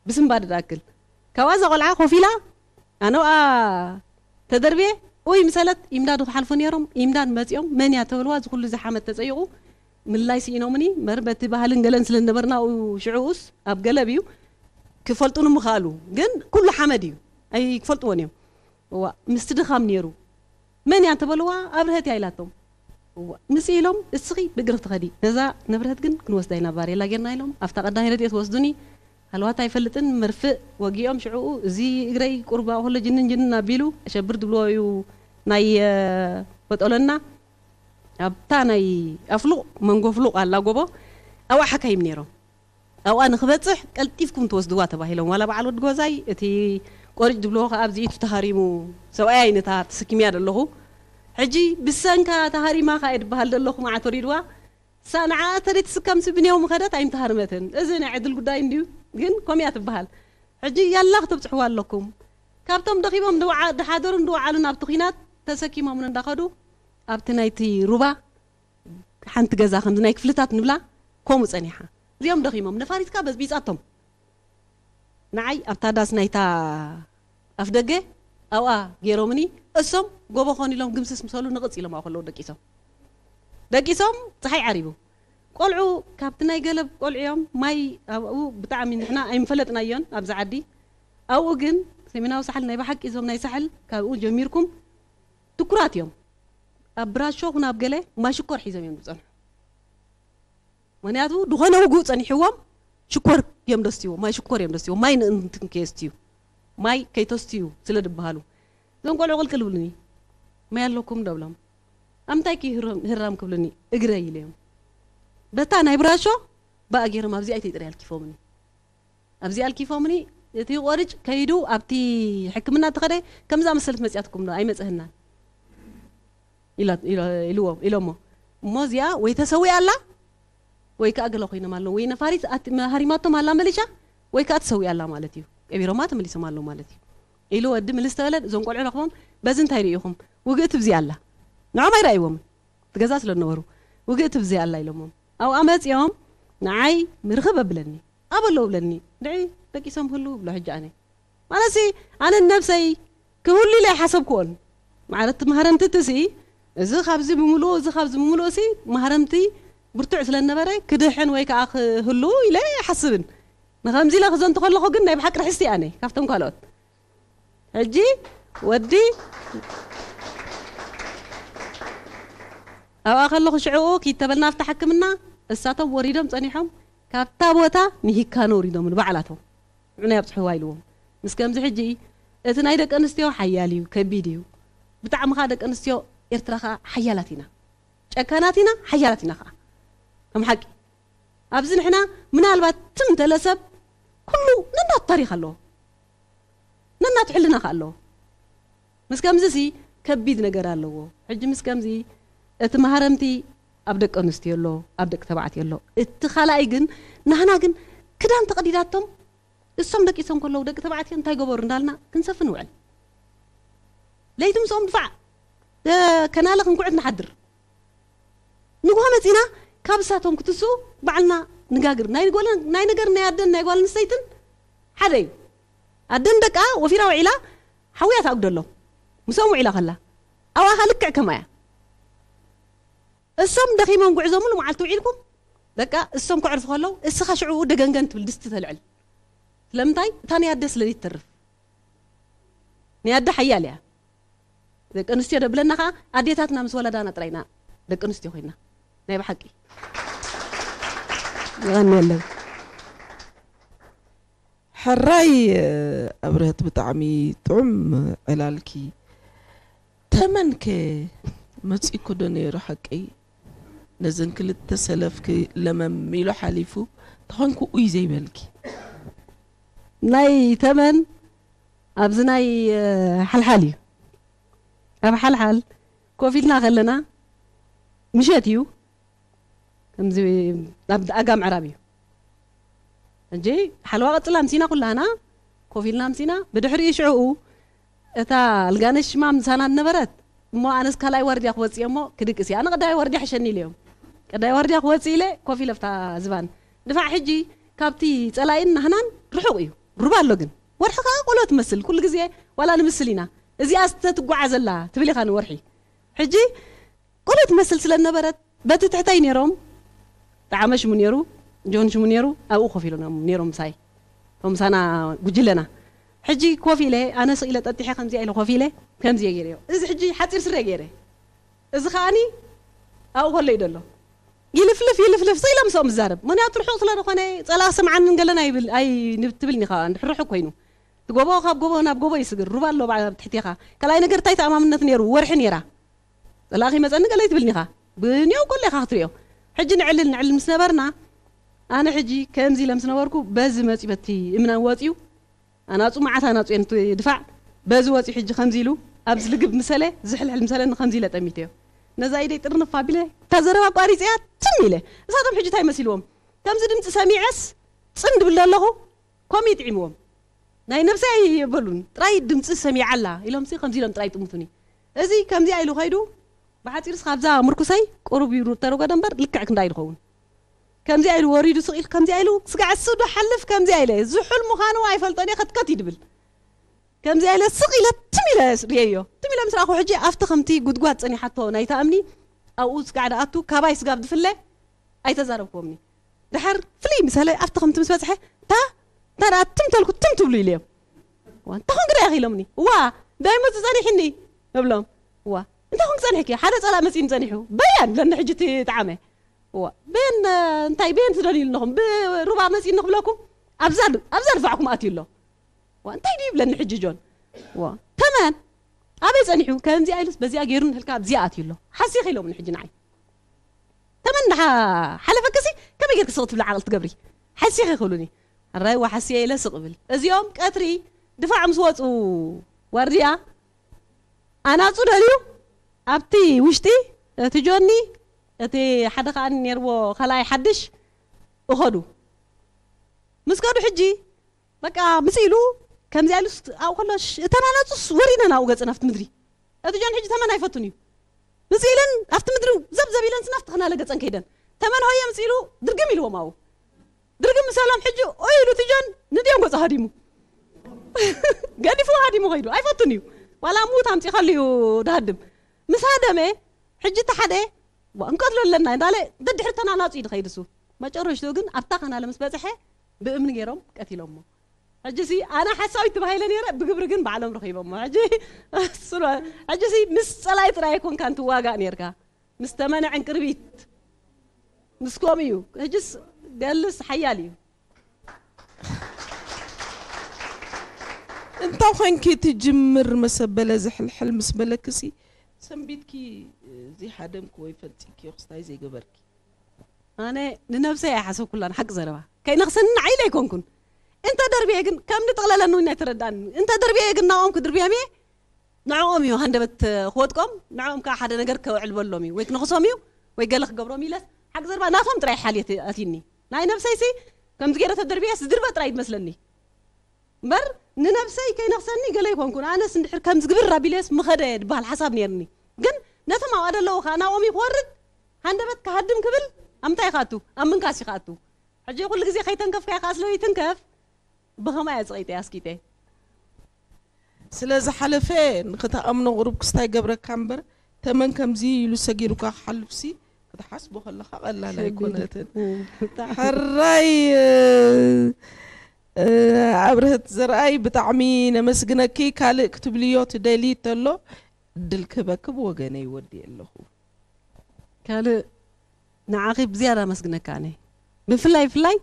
ብስምባደ ዝኣክል። ካብኣ እዛ ቆልዓ ኮፍ ኢላ፣ ኣነ ኣብኣ ተደርብየ፣ ኡይ ምሰለት፣ ኢምዳድ ክሓልፉ ነይሮም፣ ኢምዳድ መጺኦም፣ መን እያ ተበልዋ፣ እዚ ኩሉ እዚ ሓመድ ተጸይቑ፣ ምልላይ ስኢኖምኒ፣ መር በቲ ባህልን ገለን ስለ ዝነበርና ኣብኡ ሽዑኡስ ኣብ ገለብ እዩ፣ ክፈልጡኒ ምኽኣሉ። ግን ኩሉ ሓመድ እዩ፣ ኣይክፈልጥዎን እዮም። እዋ፣ ምስቲ ድኻም ነይሩ። መን እያ እንተበልዋ፣ ኣብርሀት እያ ኢላቶም። እዋ፣ ምስ ኢሎም፣ እስኺ ብእግርኺ ትኸዲ። ነዛ ንብረት ግን ክንወስዳ ኢና፣ ባሬላ ጌርና ኢሎም። ኣብታ ቀዳማይ ረድኤት ወስዱኒ። ሃለዋት ኣይፈልጥን፣ መርፍእ ወጊኦም ሽዕኡ፣ እዚ እግረይ ቁሩብ ኣብኡ ከሎ ጅንን ጅንን ኣቢሉ፣ ኣሸብር ዝብልዎ እዩ ናይ፣ እ፣ በጦሎና። ኣብታ ናይ ኣፍሉቕ፣ መንጎ ፍሉቕ ኣላ ጎቦ፣ ኣብኣ ሓካይም ነይሮም። ኣብኣ ንኽበጽሕ ቀልጢፍኩም ትወስድዋ ተባሂሎም። ዋላ በዓል ወዲ ጎዛይ እቲ ቆሪጭ ዝብልዎ ከኣ ኣብዚ ኢቱ ተሃሪሙ፣ ሰብኣይ ኣይነታ ተሰኪምያ ዘለኹ። ሕጂ ብሰንካ ተሃሪማ ከኣ እየ ዝበሃል ዘለኹ መዓት ወሪድዋ። ሳ ንዓ ተደይ ትስከምሲ ብኔው ምኸደት ኣይምተሃርመትን። እዚ ናይ ዕድል ጉዳይ እንድዩ፣ ግን ከምኡ እያ ትበሃል። ሕጂ ያላ ክተብጽሕዋ ኣለኩም። ካብቶም ደኺሞም ድውዓ-፣ ድሓደሩን ድወዓሉን ኣብቲ ኲናት ተሰኪሞምን እንዳኸዱ ኣብቲ ናይቲ ሩባ ሓንቲ ገዛ ከምዚ ናይ ክፍልታት ንብላ ከምኡ ጸኒሓ። እዚኦም ደኺሞም፣ ነፋሪትካ በዝቢጻቶም። ንዓይ ኣብታ ዳስ ናይታ ኣፍ ደገ ኣብኣ ገይሮምኒ፣ እሶም ጎቦ ኮን ኢሎም ግምስስ ምሰሉ ንቕጽ ኢሎም ኣብኡ ከለዉ ደቂሶም። ደቂሶም፣ ጸሓይ ዓሪቡ። ቆልዑ ካብቲ ናይ ገለብ ቆልዑ እዮም፣ ማይ ኣብኡ ብጣዕሚ ንሕና ኣይምፈለጥናዮን ኣብዚ ዓዲ። ኣብኡ ግን ሰሜናዊ ሳሕል ናይ ብሓቂ እዞም ናይ ሳሕል ካብኡ ጀሚርኩም ትኩራት እዮም። ኣብ ብራሾ ኩን ኣብ ገለ ማይ ሽኮር ሒዞም እዮም ዝጸንሑ። ምኽንያቱ ዝኾነ ውጉእ ጸኒሕዎም ሽኮር እዮም ደስትይዎ፣ ማይ ሽኮር እዮም ደስትይዎ፣ ማይ ንእንትን ከየስትዩ፣ ማይ ከይተስትዩ ስለ ዝበሃሉ። እዞም ቆልዑ ቅልቅል ብሉኒ፣ ማይ ኣለኩም ዶ ብሎም። ኣምንታይ ከይ ህራም፣ ህራም ክብሉኒ፣ እግረይ ኢለዮም። በታ ናይ ብራሾ ብኣ ገይሮም ኣብዚኣ ኣይተይ ጥራይ ኣልኪፎምኒ። ኣብዚ ኣልኪፎምኒ፣ እቲ ቆርጭ ከይዱ ኣብቲ ሕክምና ተኸደ፣ ከምዛ መሰለት መጽያትኩም ዶ ኣይመጽህናን? ኢላ-፣ ኢሎ-፣ ኢልዎ-፣ ኢሎሞ። እሞ እዚኣ ወይ ተሰዊኣ ኣላ፣ ወይ ከኣ ገለ ኮይኖም ኣለዉ። ወይ ነፋሪት ኣት-፣ መ-፣ ሃሪማቶም ኣላ መሊሻ፣ ወይ ከኣ ተሰዊኣ ኣላ ማለት እዩ። ቀቢሮማ ተመሊሶም ኣለዉ ማለት እዩ። ኢሉ ወዲ ምልስ ተበለ፣ እዞም ቆልዑ ረኽቦም፣ በዚ እንታይ ርኢኹም? ውግእቲ ብዚኣ ኣላ። ንዖም ኣይረኣይዎምን። እቲ ገዛ ስለ ዝነበሩ፣ ውግእቲ ብዚኣ ኣላ ኢሎሞም። ኣብኣ መጺኦም፣ ንዓይ ምርኽብ ኣብለኒ። ኣበሎ ብለኒ። ድዒ ደቂሶም ክህሉ ብሎ ሕጂ ኣነ። ማለትሲ፣ ኣነ ነብሰይ ክህሉ ኢለ ኣይሓሰብክዎን። ማለት፣ መሃረምቲ እትሲ፣ እዚ ካብዚ ብምሉኡ፣ እዚ ካብዚ ብምሉኡ ሲ፣ መሃረምቲ ብርቱዕ ስለ ዝነበረ፣ ክድሕን ወይ ከኣ ክህሉ ኢለ ኣይሓስብን። ንኸምዚ ኢለ ክዘንቱ ከለኹ ግን ናይ ብሓቂ ርሕስቲ ኣነ፣ ካብቶም ካልኦት። ሕጂ፣ ወዲ፣ ኣብኣ ከለኹ ሽዕኡ ኪድ ተበልና ኣብቲ ሕክምና፣ እሳቶም ወሪዶም ጸኒሖም፣ ካብታ ቦታ ንሂካ ነውሪዶምሉ ባዕላቶም። ንዑና ኣብጽሕዋ ኢልዎም። ምስ ከምዚ ሕጂ እቲ ናይ ደቂ ኣንስትዮ ሓያል እዩ፣ ከቢድ እዩ። ብጣዕሚ ኸኣ ደቂ ኣንስትዮ ኤርትራ ኸኣ ሓያላት ኢና። ጨካናት ኢና፣ ሓያላት ኢና ኸኣ። ከም ሓቂ። ኣብዚ ንሕና ምናልባት ትም ተለ ሰብ ኩሉ ነናቱ ታሪኽ ኣለዎ። ነናቱ ሕልና ኸኣ ኣለዎ። ምስ ከምዚ ሲ ከቢድ ነገር ኣለዎ። ሕጂ ምስ ከምዚ እቲ ማህረምቲ ኣብ ደቂ ኣንስትዮ ኣሎ፣ ኣብ ደቂ ተባዕትዮ ኣሎ። እቲ ካልኣይ ግን ናህና ግን ክዳን ተቐዲዳቶም እሶም ደቂሶም ከለዉ ደቂ ተባዕትዮ እንታይ ገበሩ እንዳልና ክንሰፍ ንውዕል። ለይቲ ምስኦም ድፋዕ እ፣ ከናለ ክንኩዕት ንሓድር። ንግሆ መጺና ካብ እሳቶም ክትስኡ ባዕልና ንጋግር። ናይ ጓል-፣ ናይ ነገር ናይ ኣደን ናይ ጓል ኣንስተይትን ሓደ እዩ። ኣደን ደቃ ወፊራ ውዒላ ሓውያ ትኣጉደሎም። ምስኦም ውዒላ ከላ ኣዋኻ ልክዕ ከማያ። እሶም ደኺሞም ጉዕዞ ሙሉ መዓልቲ ውዒልኩም በቃ እሶም ከዕርፉ ከለዉ እስኻ ሽዑ ደገንገን ትብል ድስቲ ተልዕል። ስለምንታይ? እታ ናይ ኣደ ስለ ዘይትተርፍ። ናይ ኣደ ሓያል እያ። ደቂ ኣንስትዮ ደብለና ኸኣ ኣዴታትና ምስ ወለዳና ጥራይና ደቂ ኣንስትዮ ኮይና። ናይ ብሓቂ። የቐንየለይ። ሕራይ ኣብርሀት ብጣዕሚ ጥዑም ዕላልኪ። ተመንከ መጺእኩ ዶ ነይሩ ሓቀይ? ነዘን ክልተ ሰለፍኪ ለመም ኢሉ ሓሊፉ ተኾንኩ ኡይ ዘይበልኪ። ናይ ተመን ኣብዚ ናይ ሓልሓል እዩ። ኣብ ሓልሓል ኮፍ ኢልና ከለና ምሸት እዩ። ከምዚ ኣብ ኣጋ ምዕራብ እዩ። ሕጂ ሓለዋ ቀጽላ ኣምሲና ኩላና ኮፍ ኢልና ኣምሲና ብድሕሪኡ ሽዕኡ እታ ኣልጋነሽ ሽማ ምሳና ዝነበረት እሞ ኣነስ ካልኣይ ዋርድያ ክወጽእ እሞ ክድቅስ እየ። ኣነ ቀዳይ ዋርድያ ሕሸኒ ኢለ እዮም። ቀዳይ ዋርድያ ክወጽእ ኢለ ኮፍ ኢለ ኣብታ ዝባን ድፋዕ ሕጂ ካብቲ ጸላኢን ናህናን ርሑቕ እዩ። ሩባ ኣሎ ግን ወርሒ ከኣ ቆሎ ትመስል ኩሉ ግዜ ዋላ ንምስል ኢና። እዚኣ ዝተትጓዓዘላ ትብል ኢኻ ንወርሒ። ሕጂ ቆሎ ትመስል ስለ ነበረት በቲ ትሕተይ ነይሮም ጠዓመ ሽሙ ነይሩ ጆን ሽሙ ነይሩ ኣብኡ ኮፍ ኢሎም ነይሮም ምሳይ እቶም ምሳና ጉጅለና ሕጂ ኮፍ ኢለ ኣነ ስቕ ኢለ ጠጢሐ ከምዚኣ ኢለ ኮፍ ኢለ ከምዚ እየ ገይረዮ እዚ ሕጂ ሓፂር ስረ ገይረ እዚ ከዓኒ ኣብኡ ከሎ እዩ ዘሎ ይልፍልፍ ይልፍልፍ ስቕ ኢለ ምስኦም ዝዛረብ ምክንያቱ ርሑቕ ስለ ዝኾነ ፀላ ስምዓንን ገለና ኣይብል ኣይትብልኒ ከዓ ርሑቕ ኮይኑ እቲ ጎቦ ካብ ጎቦ ናብ ጎቦ ይስግር ሩባ ኣሎ ኣብ ትሕቴኻ ካልኣይ ነገር እንታይ ተኣማምነት ነይሩ ወርሒ ነይራ ጸላኺ መጸኒ ገለ ይትብልኒ ኢኻ ብንየው ኮለ ኢኻ ክትሪኦ ሕጂ ንዕልል ንዕልል ምስ ነበርና ኣነ ሕጂ ከምዚ ኢለ ምስ ነበርኩ በዚ መጺ በቲ እምናን ወጺኡ ኣናጹ መዓት ኣናጹ እየን ድፋዕ በዚ ወጺኡ ሕጂ ከምዚ ኢሉ ኣብዚ ልግብ ምሰለ ዝሕልሕል ምሰለኒ ከምዚ ኢለ ጠሚተዮ ነዛ ኢደይ ጥርንፍ ኣቢለ እታ ዘረባ ኣቋሪጸያ ትም ኢለ እሳቶም ሕጂ እንታይ መሲልዎም ከምዚ ድምጺ ሰሚዐስ ጽን ድብል ኣለኹ ከምኡ ይጥዒምዎም ናይ ነብሰይ ኣይበሉን ጥራይ ድምጺ ሰሚዓ ኣላ ኢሎም ሲ ከምዚ ኢሎም ጥራይ ይጥምቱኒ እዚ ከምዚኣ ኢሉ ከይዱ ብሓጺርስ ካብዛ ምርኩሰይ ቁሩብ ይሩ ተረጎደ እምበር ልክዕ ክንዳይ ድኸውን ከምዚኣ ኢሉ ወሪዱ ስቕ ኢል ከምዚኣ ኢሉ ስጋዕ እሱ ዶ ሓልፍ ከምዚኣ ኢለ ዝሑል ምዃኑ ኣይፈልጦን እየ ከትከት ይድብል ከምዚኣ ኢለ ስቕ ኢለ ትም ኢለ ርእየዮ ትም ኢለ ምስ ረኣኹ ሕጂ ኣብቲ ከምቲ ጉድጓድ ጸኒሓቶ ናይታ እምኒ ኣብኡ ስጋዕ ደኣቱ ካባይ ስጋብ ድፍለ ኣይተዛረብክዎምኒ ድሓር ፍልይ ምሰለ ኣብቲ ከምቲ ምስ በፅሐ እታ እንታ ደኣ ትም ተልኩ ትም ትብሉ ኢለዮም እዋ እንታይ ኮንክ ደኣ ኢኺ ኢሎምኒ እዋ ዳይመ ዝፀኒሕኒ እብሎም እዋ እንታይ ኮንክ ፀኒሕኪ ሓደ ፀላእ መፂእኒ ፀኒሑ በያን ለኒ ሕጂ እቲ ጣዓመ እዋ በን እንታይ በን ትደልዩ ኣለኹም ብሩባ መፂእኒ ክብለኩም ኣብዛ ኣብዛ ድፋዕኩም ኣትዩ ኣሎ እዋ እንታይ ድዩ ይብለኒ ሕጂ ጆን እዋ ተመን ኣበይ ጸኒሑ ከምዚኣ ኢሉስ በዚኣ ገይሩ ንሕልካ ኣብዚኣ ኣትዩ ኣሎ ሓሲኺ ኢሎምኒ ሕጂ ንዓይ ተመን እንዳ ሓለፈክሲ ከመይ ጌርክ ስቕ ትብሊ ዓቕል ትገብሪ ሓሲኺ ክብሉኒ ኣራይ ዋ ሓስየ ኢለ ስቕ ብል እዚኦም ቀትሪ ድፋዕ ምስ ወፁ ዋርድያ ኣናፁ ደልዩ ኣብቲ ውሽጢ እቲ ጆኒ እቲ ሓደ ከዓ ነርዎ ካልኣይ ሓድሽ እኸዱ ምስ ከዱ ሕጂ በቃ ምስ ኢሉ ከምዚኣ ኢሉ ኣብኡ ከሎ እተን ኣናፁስ ወሪደን ኣብኡ ገፀን ኣብቲ ምድሪ እቲ ጆን ሕጂ ተመን ኣይፈቱን እዩ ምስ ኢለን ኣብቲ ምድሪ ዘብዘብ ኢለን ስናፍቲ ክናለ ገፀን ከይደን ተመን ሆየ ምስ ኢሉ ድርግም ኢልዎም ኣብኡ ድርግም ምሰሎም ሕጂ ኦይ ኢሉ እቲ ጆን ንድዮም ገፁ ሃዲሙ ገዲፉ ሃዲሙ ከይዱ ኣይፈቱን እዩ ዋላ ሙት ኣምፂኻሉ እዩ ድሃድም ምስ ሃደመ ሕጂ እቲ ሓደ እንቀትሎ ኣለና እንዳለ ደድሕሪ ተናናፁ እዩ ድኸይድ እሱ መጨረሽትኡ ግን ኣብታ ከናለ ምስ በፅሐ ብእምኒ ገይሮም ቀቲሎሞ ሕጂ ሲ ኣነ ሓሳዊት ተባሂለ ነይረ ብግብሪ ግን ባዕሎም ረኺቦሞ ሕጂ ሕጂ ሲ ምስ ፀላይ ጥራይ ኣይኮንካን ትዋጋእ ነርካ ምስ ተመነ ዕንቅርቢት ምስ ከምኡ እዩ ሕጅስ ገልስ ሓያል እዩ። እንታይ ኮንኪ ትጅምር መሰበለ ዝሕልሕል ምስ በለክሲ ሰንቢትኪ፣ ዘይሃደምኪ ወይ ፈንፂኪ ክስታይ ዘይገበርኪ? ኣነ ንነብሰይ ኣይሓሰብኩላን ሓቂ ዘረባ ከይነኽሰኒ ንዓይለ ኣይኮንኩን። እንተ ደርብየ ግን ከም ንጥቕለለኒ እውን ኣይተረዳእኒ። እንተ ደርብየ ግን ናኦም ክድርብዮም እየ። ንዕኦም እዩ ሃንደበት ክወጥቆም፣ ንዕኦም ከዓ ሓደ ነገር ከውዕል በሎም እዩ ወይ ክነኽሶም እዩ ወይ ገለ ክገብሮም ኢለስ ሓቂ ዘረባ ናቶም ጥራይ ሓልየት ኣትይኒ። ናይ ነብሰይሲ ከምዚ ገይረ ተደርብየስ ዝድርበ ጥራይ ይመስለኒ። እምበር ንነብሰይ ከይነኽሰኒ ገለ ኣይኮንኩን። ኣነስ እንድሕር ከምዚ ግብር ኣቢለስ ምኸደ ድበሃል ሓሳብ ነይርኒ። ግን ነቶም ኣብኣ ደለዉ ከዓ ናብኦም እዩ ክወርድ። ሃንደበት ክሃድም ክብል ኣብ ምንታይ ይኸኣቱ? ኣብ ምንካስ ይኸኣቱ። ሕጂ ኩሉ ግዜ ከይተንከፍካዮ ከዓ ስለ ይትንከፍ። ብኸማይ እያ ዝቐይጠ ኣስኪጠ። ስለ ዝሓለፈ ንክትኣምኖ ቁሩብ ክስታይ ገብረካ እምበር ተመን ከምዚ ኢሉ ሰጊሩካ ክሓልፍሲ ክትሓስቦ ከለካ ቀላል ኣይኮነትን። ሕራይ ኣብርህት ዘርኣይ ብጣዕሚ ነመስግነኪ። ካልእ ክትብልዮ ትደሊ ተሎ እድል ክህበኪ ብወገነ ይወዲ ኣለኹ። ካልእ ንዓኺ ብዝያዳ ኣመስግነካ ኣነ። ብፍላይ ብፍላይ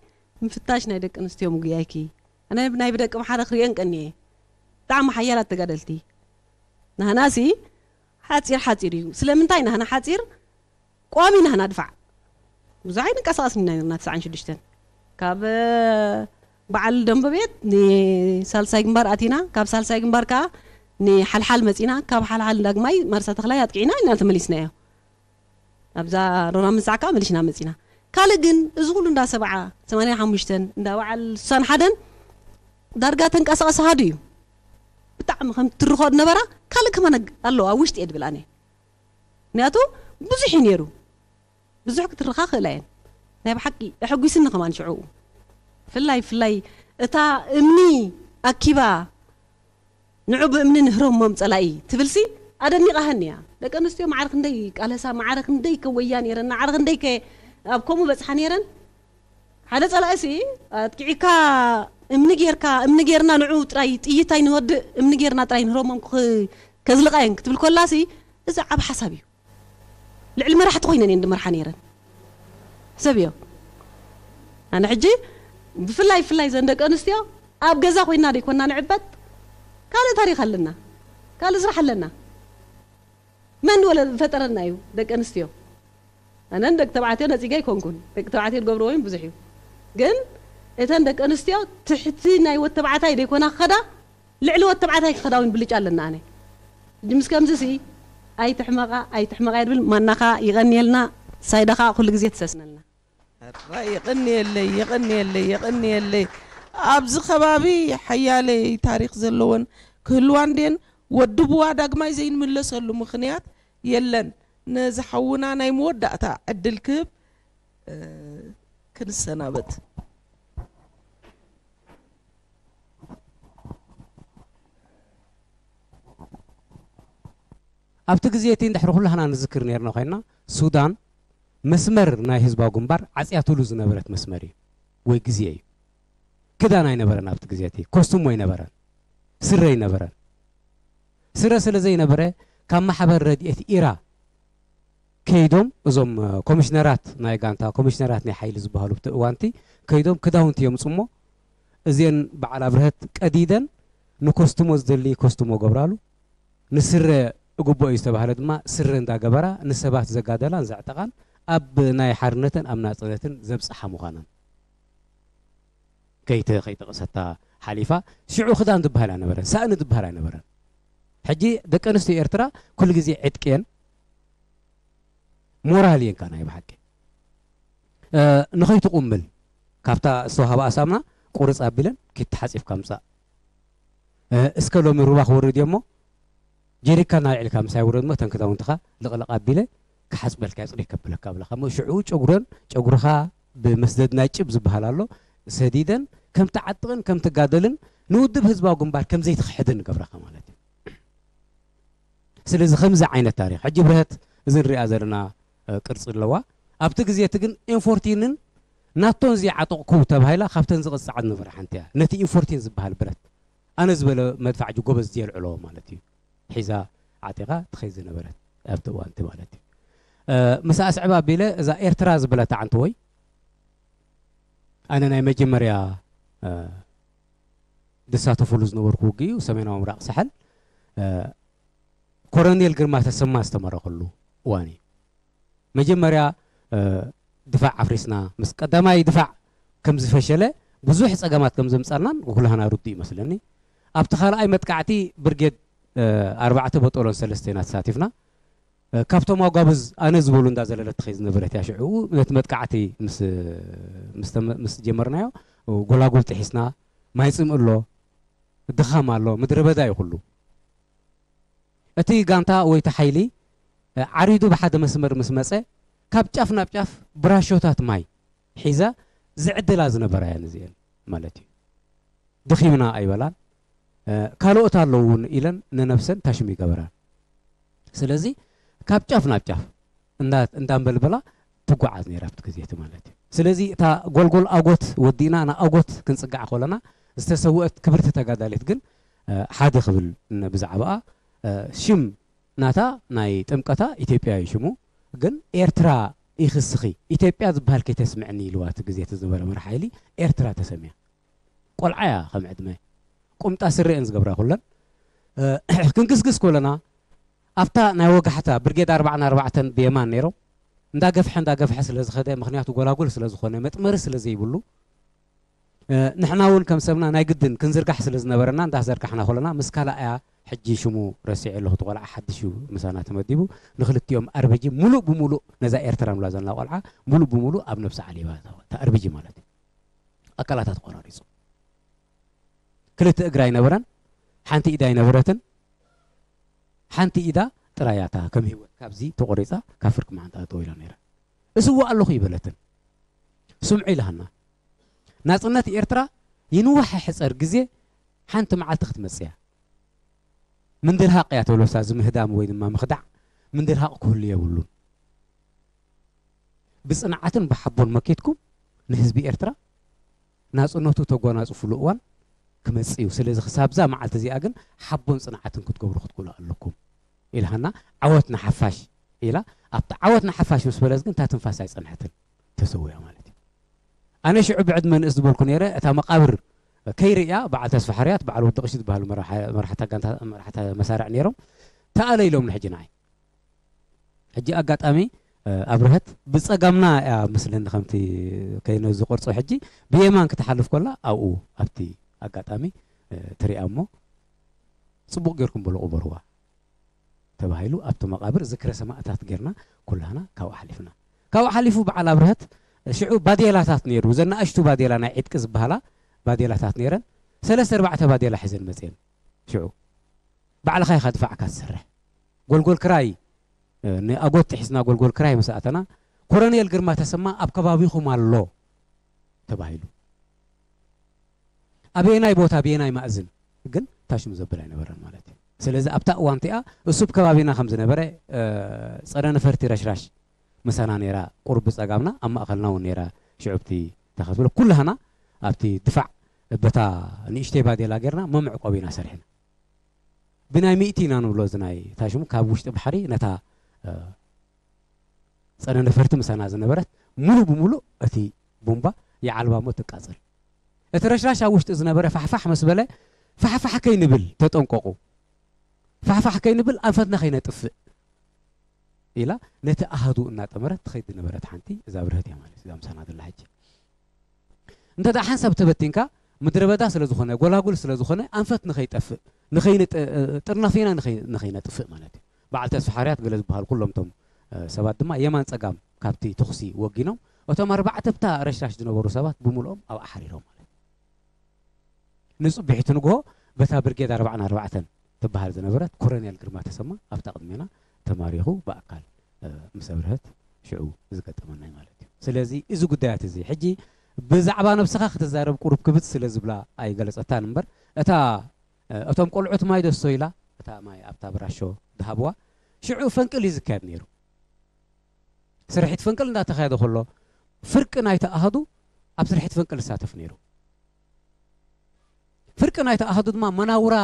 ምፍታሽ ናይ ደቂ ኣንስትዮ ምጉያይኪ። ኣነ ናይ ብደቂ ምሓረ ክርእየን ቀንየ። ብጣዕሚ ሓያላት ተጋደልቲ። ናህናሲ ሓፂር ሓፂር እዩ። ስለምንታይ ናህና ሓፂር? ቋሚ ናህና ድፋዕ። ብዙሕ ኣይንቀሳቐስን ኢና ነርና ትስዓን ሽዱሽተን። ካብ በዓል ደንበቤት ንሳልሳይ ግንባር ኣቲና፣ ካብ ሳልሳይ ግንባር ከዓ ንሓልሓል መፂና፣ ካብ ሓልሓል ዳግማይ ማርሳ ተኽላይ ኣጥቂዕና ኢና ተመሊስናዮ። ኣብዛ ሮና ምንሳዕ ከዓ መሊስና መፂና። ካልእ ግን እዚ ኩሉ እንዳ ሰብዓ ሰማንያ ሓሙሽተን እንዳ በዓል ስሳን ሓደን ዳርጋ ተንቀሳቐሲ ሃዱ እዩ። ብጣዕሚ ከም ትርኾ ነበራ። ካልእ ከማን ኣሎ ኣብ ውሽጢ እየ ድብል ኣነ። ምክንያቱ ብዙሕ እዩ ነይሩ። ብዙሕ ክትርኻ ክእላ እየን። ናይ ብሓቂ ኣሐጒስኒ ከማን ሽዑ። ፍላይ ፍላይ እታ እምኒ ኣኪባ ንዑ ብእምኒ ንህረሞም ጸላኢ ትብልሲ ኣደኒቓ ሃኒ እያ። ደቂ ኣንስትዮ ማዕረ ክንደይ ቃለሳ፣ ማዕረ ክንደይ ከወያ ነይረን፣ ማዕረ ክንደይ ከ ኣብ ከምኡ በጽሓ ነይረን። ሓደ ጸላኢ ሲ ኣጥቂዕካ እምኒ ጌርካ፣ እምኒ ጌርና ንዑ ጥራይ ጥይት ኣይንወድእ፣ እምኒ ጌርና ጥራይ ንህረሞም ክኽ-፣ ከዝልቓ እየን ክትብል ኮላ ሲ እዚ ዓቢ ሓሳብ እዩ። ልዕሊ መራሕቲ ኮይነን እየን ድመርሓ ነይረን። ሰብ እዮ። ኣነ ሕጂ ብፍላይ ብፍላይ ዘን ደቂ ኣንስትዮ ኣብ ገዛ ኮይና ደይኮና ንዕበት ካልእ ታሪኽ ኣለና። ካልእ ስራሕ ኣለና። መን ወለ ፈጠረና እዩ ደቂ ኣንስትዮ። ኣነን ደቂ ተባዕትዮ ነፂጋ ኣይኮንኩን። ደቂ ተባዕትዮ ዝገብርዎ እውን ብዙሕ እዩ። ግን እተን ደቂ ኣንስትዮ ትሕቲ ናይ ወድ ተባዕታይ ደይኮና ክኸዳ ልዕሊ ወድ ተባዕታይ ክኸዳ እውን ብልጫ ኣለና ኣነ። ሕጂ ምስ ከምዚ ሲ ኣይትሕመቓ ኣይትሕመቓ እየ ድብል ማናኻ ይቐንየልና ሳይዳኻ ኩሉ ግዜ ትሰስነልና። ሕራይ የቐንየለይ የቐንየለይ የቐንየለይ። ኣብዚ ከባቢ ሓያለይ ታሪኽ ዘለወን ክህልዋ እንድየን ወዲ ቡዋ ዳግማይ ዘይንምለሰሉ ምኽንያት የለን። ነዚ ሓውና ናይ መወዳእታ ዕድል ክህብ ክንሰናበት። ኣብቲ ግዜ እቲ እንድሕሪ ኩላህና ንዝክር ነርና ኮይና ሱዳን መስመር ናይ ህዝባዊ ግንባር ዓፅያትሉ ዝነበረት መስመር እዩ ወይ ግዜ እዩ። ክዳን ኣይነበረን ኣብቲ ግዜ እቲ ኮስቱሞ ኣይነበረን፣ ስረ ኣይነበረን። ስረ ስለ ዘይነበረ ካብ ማሕበር ረድኤት ኢራ ከይዶም እዞም ኮሚሽነራት ናይ ጋንታ ኮሚሽነራት ናይ ሓይሊ ዝበሃሉ ብቲ እዋንቲ ከይዶም ክዳውንቲ የምፁ እሞ እዚአን በዓል ኣብርሀት ቀዲደን ንኮስቱሞ ዝደሊ ኮስቱሞ ገብራሉ ንስረ እግቦ እዩ ዝተባህለ ድማ ስረ እንዳገበራ ንሰባት ዘጋደላን ዘዕጠቓን ኣብ ናይ ሓርነትን ኣብ ናፅነትን ዘብፅሓ ምዃነን ከይተ ከይጠቐሰታ ሓሊፋ ሽዑ ክዳን ዝበሃል ኣይነበረን፣ ሳእኒ ዝበሃል ኣይነበረን። ሕጂ ደቂ ኣንስትዮ ኤርትራ ኩሉ ግዜ ዕጥቂ እየን፣ ሞራል እየን። ካ ናይ ብሓቂ ንኸይትቑምል ካብታ ዝተዋህባ ኣሳምና ቁርፅ ኣቢለን ኪድ ተሓፂፍካ ምፃእ። እስከ ሎሚ ሩባ ክወርድ እየ እሞ ጀሪካን ኣልዒልካ ምሳይ ውረድ እሞ እተን ክዳውንትኻ ልቕልቕ ኣቢለ ክሓፅበልካ እየ፣ ፅርይ ከብለካ ብለካ እሞ ሽዑ ጨጉረን ጨጉርኻ ብመስደድ ናይ ጭብ ዝበሃል ኣሎ ሰዲደን ከም ትዓጥቕን ከም ትጋደልን ንውድብ ህዝባዊ ግንባር ከም ዘይትኽሕድን ንገብረኻ ማለት እዩ። ስለዚ ከምዚ ዓይነት ታሪኽ ሕጂ ብረህት እዚ ንሪኣ ዘለና ቅርፂ ኣለዋ። ኣብቲ ግዜ እቲ ግን ኤም ፎርቲንን ናቶን ዘይዓጠቕኩ ተባሂላ ካብተን ዝቕፅዓ ዝነበረ ሓንቲ እያ። ነቲ ኤም ፎርቲን ዝበሃል ብረት ኣነ ዝበለ መድፋዕ ጅ ጎበዝ ዝየልዕሎ ማለት እዩ። ሒዛ ዓጢቓ ትኸይ ዝነበረት ኣብቲ እዋንቲ ማለት እዩ። ምስ ኣስዕብ ኣቢለ እዛ ኤርትራ ዝበለታ ዓንተወይ ኣነ ናይ መጀመርያ ድሳተፈሉ ዝነበርኩ ውግእ እዩ ሰሜናዊ ምራቕ ሳሕል። ኮረኔል ግርማ ተሰማ ዝተመረቐሉ እዋን እዩ። መጀመርያ ድፋዕ ኣፍሪስና፣ ምስ ቀዳማይ ድፋዕ ከም ዝፈሸለ፣ ብዙሕ ጸገማት ከም ዘምጻልናን ኩላህና ርዱእ ይመስለኒ። ኣብቲ ካልኣይ መጥቃዕቲ ብርጌድ ኣርባዕተ በጦሎን ሰለስተ ኢና ተሳቲፍና። ካብቶም ኣጓብዝ ኣነ ዝበሉ እንዳዘለለት ትኸይ ዝነበረት እያ። ሽዑ ነቲ መጥቃዕቲ ምስ ጀመርናዮ፣ ጎላጉል ጥሒስና፣ ማይ ጽምእ ኣሎ፣ ድኻም ኣሎ፣ ምድረ በዳ እዩ ኩሉ። እቲ ጋንታ ወይ እቲ ሓይሊ ዓሪዱ ብሓደ መስመር ምስ መጸ፣ ካብ ጫፍ ናብ ጫፍ ብራሾታት ማይ ሒዛ ዝዕድላ ዝነበራ እየን እዚአን ማለት እዩ። ድኺምና ኣይበላን። ካልኦት ኣለዉ እውን ኢለን ንነብሰን ታሽሙ ይገበራን። ስለዚ ካብ ጫፍ ናብ ጫፍ እንዳንበልበላ ትጓዓዝ ነይራ ኣብቲ ግዜ እቲ ማለት እዩ። ስለዚ እታ ጎልጎል ኣጎት ወዲእና ንኣጎት ክንጽጋዕ ከለና ዝተሰውአት ክብርቲ ተጋዳሊት ግን ሓደ ክብል ብዛዕባኣ፣ ሽም ናታ ናይ ጥምቀታ ኢትዮጵያ እዩ ሽሙ፣ ግን ኤርትራ ኢኽስኺ፣ ኢትዮጵያ ዝበሃል ከይተስምዕኒ ኢልዋ እቲ ግዜ እቲ ዝነበረ መራሕ ሓይሊ። ኤርትራ ተሰምያ። ቆልዓ እያ ከም ዕድመ። ቁምጣ ስረ እየን ዝገብራ ኩለን። ክንግስግስ ከለና ኣብታ ናይ ወጋሕታ ብርጌድ ኣርባዕን ኣርባዕተን ብየማን ነይሮም። እንዳገፍሐ እንዳገፍሐ ስለ ዝኸደ፣ ምኽንያቱ ጎላጉል ስለ ዝኾነ፣ መጥመሪ ስለ ዘይብሉ፣ ንሕና እውን ከም ሰብና ናይ ግድን ክንዝርጋሕ ስለ ዝነበረና እንዳዘርጋሕና ከለና፣ ምስ ካልኣያ፣ ሕጂ ሽሙ ረሲዐ ኣለኹ፣ እቲ ቆልዓ ሓድሽ እዩ ምሳና ተመዲቡ፣ ንክልቲኦም ኣርብጂ ሙሉእ ብሙሉእ ነዛ ኤርትራ ንብላ ዘለና ቆልዓ ሙሉእ ብሙሉእ ኣብ ነብሳ ዓሊባ። እታ ኣርብጂ ማለት እዩ። ኣካላታ ተቆራሪጹ። ክልተ እግራ ኣይነበረን፣ ሓንቲ ኢዳ ኣይነበረትን። ሓንቲ ኢዳ ጥራይ እያ እታ ከም ህይወት ካብዚ ተቆሪጻ ካብ ፍርቂ መዓንጣ ጠጠው ኢላ ነይራ። እስዋእ ኣለኹ ይበለትን። ስምዑ ኢላሃና። ናጽነት ኤርትራ ይንዋሕ ሕጸር ግዜ ሓንቲ መዓልቲ ክትመጽእ እያ። ምንድልሃቕ እያ ተብሎ፣ ሳዚ ምህዳም ወይ ድማ ምኽዳዕ ምንድልሃቕ ክህሉ የብሉን። ብጽንዓትን ብሓቦን መኪትኩም ንህዝቢ ኤርትራ ናጽነቱ ተጓናጽፉሉ እዋን ክመጽእ እዩ። ስለዚ ክሳብዛ መዓልቲ እዚኣ ግን ሓቦን ጽንዓትን ክትገብሩ ክትክእሉ ኣለኩም ኢልሃና። ዓወት ንሓፋሽ ኢላ፣ ኣብቲ ዓወት ንሓፋሽ ምስ በለት ግን እታ ትንፋስ ኣይጸንሐትን፣ ተሰዊኣ ማለት እዩ። ኣነ ሽዑ ብዕድመ ንእስ ዝበልኩ ነይረ፣ እታ መቓብር ከይርእያ በዓል ተስፋ ሕርያት፣ በዓል ወዲ ቅሺ ዝበሃሉ መራሓ-፣ መራሕታ ጋንታ፣ መራሕታ መሳርዕ ነይሮም፣ ተኣለ ኢሎምኒ ሕጂ ንዓይ። ሕጂ ኣጋጣሚ ኣብርሀት ብጸጋምና እያ መስለኒ ከምቲ ከይነ ዝቆርጾ፣ ሕጂ ብየማን ክትሓልፍ ከላ ኣብኡ ኣብቲ ኣጋጣሚ ትሪኣ እሞ፣ ጽቡቕ ጌርኩም በሉ ቅበርዋ ተባሂሉ ኣብቲ መቓብር ዝክረ ሰማእታት ጌርና ኩላህና ካብኡ ሓሊፍና። ካብኡ ሓሊፉ በዓል ኣብርሀት ሽዑ ባዴላታት ነይሩ፣ ዘናእሽቱ ባዴላ ናይ ዕጥቂ ዝበሃላ ባዴላታት ነይረን። ሰለስተ ኣርባዕተ ባዴላ ሒዘን መጽየን። ሽዑ ባዕልኻ ኢኻ ድፋዕካ ትሰርሕ። ጎልጎል ክራይ፣ እ፣ ንኣጎት ጥሒስና ጎልጎል ክራይ ምስ ኣተና፣ ኮረኔል ግርማ ተሰማ ኣብ ከባቢኹም ኣሎ ተባሂሉ። ኣበየናይ ቦታ፣ ኣበየናይ ማእዝን ግን ታሽሙ ዘብል ኣይነበረን ማለት እዩ። ስለዚ ኣብታ እዋን እቲኣ እሱ ኣብ ከባቢና ከም ዝነበረ፣ እ፣ ጸረ ነፈርቲ ረሽራሽ ምሳና ነይራ፣ ቁሩብ ብጸጋምና፣ ኣብ ማእከልና እውን ነይራ። ሽዑ ኣብቲ ተኸትሎ ኩላህና ኣብቲ ድፋዕ በታ ንእሽተይ ባዴላ ጌርና መመዕቆቢ ኢና ሰሪሕና። ብናይ ሚእቲ ኢና ንብሎ፣ እዚ ናይ ታሽሙ ካብ ውሽጢ ባሕሪ ነታ፣ እ፣ ጸረ ነፈርቲ ምሳና ዝነበረት ሙሉ ብሙሉ እቲ ቡምባ ይዓልባ እሞ ትቃጸል። እቲ ረሽራሽ ኣብ ውሽጢ ዝነበረ ፋሕፋሕ ምስ በለ፣ "ፋሕፋሕ ከይንብል ተጠንቀቑ፣ ፋሕፋሕ ከይንብል ኣንፈትና ከይነጥፍእ" ኢላ ነቲ ኣሃዱ እናጠመረት ትኸይድ ዝነበረት ሓንቲ እዛ ብርህት እያ ማለት እዩ፣ እዛ ምሳና ዘላ ሕጂ። እንተ ደኣ ሓንሳብ ተበቲንካ፣ ምድረ በዳ ስለ ዝኾነ፣ ጎላጉል ስለ ዝኾነ፣ ኣንፈት ንኸይጠፍእ፣ ንኸይንጥ-፣ ጥርናፌና ንኸይ-፣ ንኸይነጥፍእ ማለት እዩ። በዓል ተስፋ ሓርያት ገለ ዝበሃል ኩሎም እቶም፣ እ፣ ሰባት ድማ የማን ጸጋም ካብቲ ተኹሲ ወጊኖም፣ እቶም ኣርባዕተ ብታ ረሽራሽ ዝነበሩ ሰባት ብምልኦም ኣብኣ ሓሪሮም ማለት እዩ። ንጽቢሒቱ ንግሆ በታ ብርጌድ ኣርባዓን ኣርባዕተን ትበሃል ዝነበረት ኮረኔል ግርማ ተሰማ ኣብታ ቅድሜና ተማሪኹ ብኣካል፣ እ፣ ምስ ኣብርሀት ሽዑ ዝገጠመናይ ማለት እዩ። ስለዚ እዚ ጉዳያት እዚ ሕጂ ብዛዕባ ነብስኻ ክትዛረብ ቁሩብ ክብድ ስለ ዝብላ ኣይገለጸታን እምበር፣ እታ፣ እ፣ እቶም ቆልዑት ማይ ደስቶ ኢላ፣ እታ ማይ ኣብታ ብራሾ ድሃብዋ፣ ሽዑ ፈንቅል እዩ ዝካየድ ነይሩ። ስርሒት ፈንቅል እንዳተኻየደ ከሎ፣ ፍርቂ ናይቲ ኣሃዱ ኣብ ስርሒት ፈንቅል ይሳተፍ ነይሩ። ፍርቂ ናይቲ ኣሃዱ ድማ መናውራ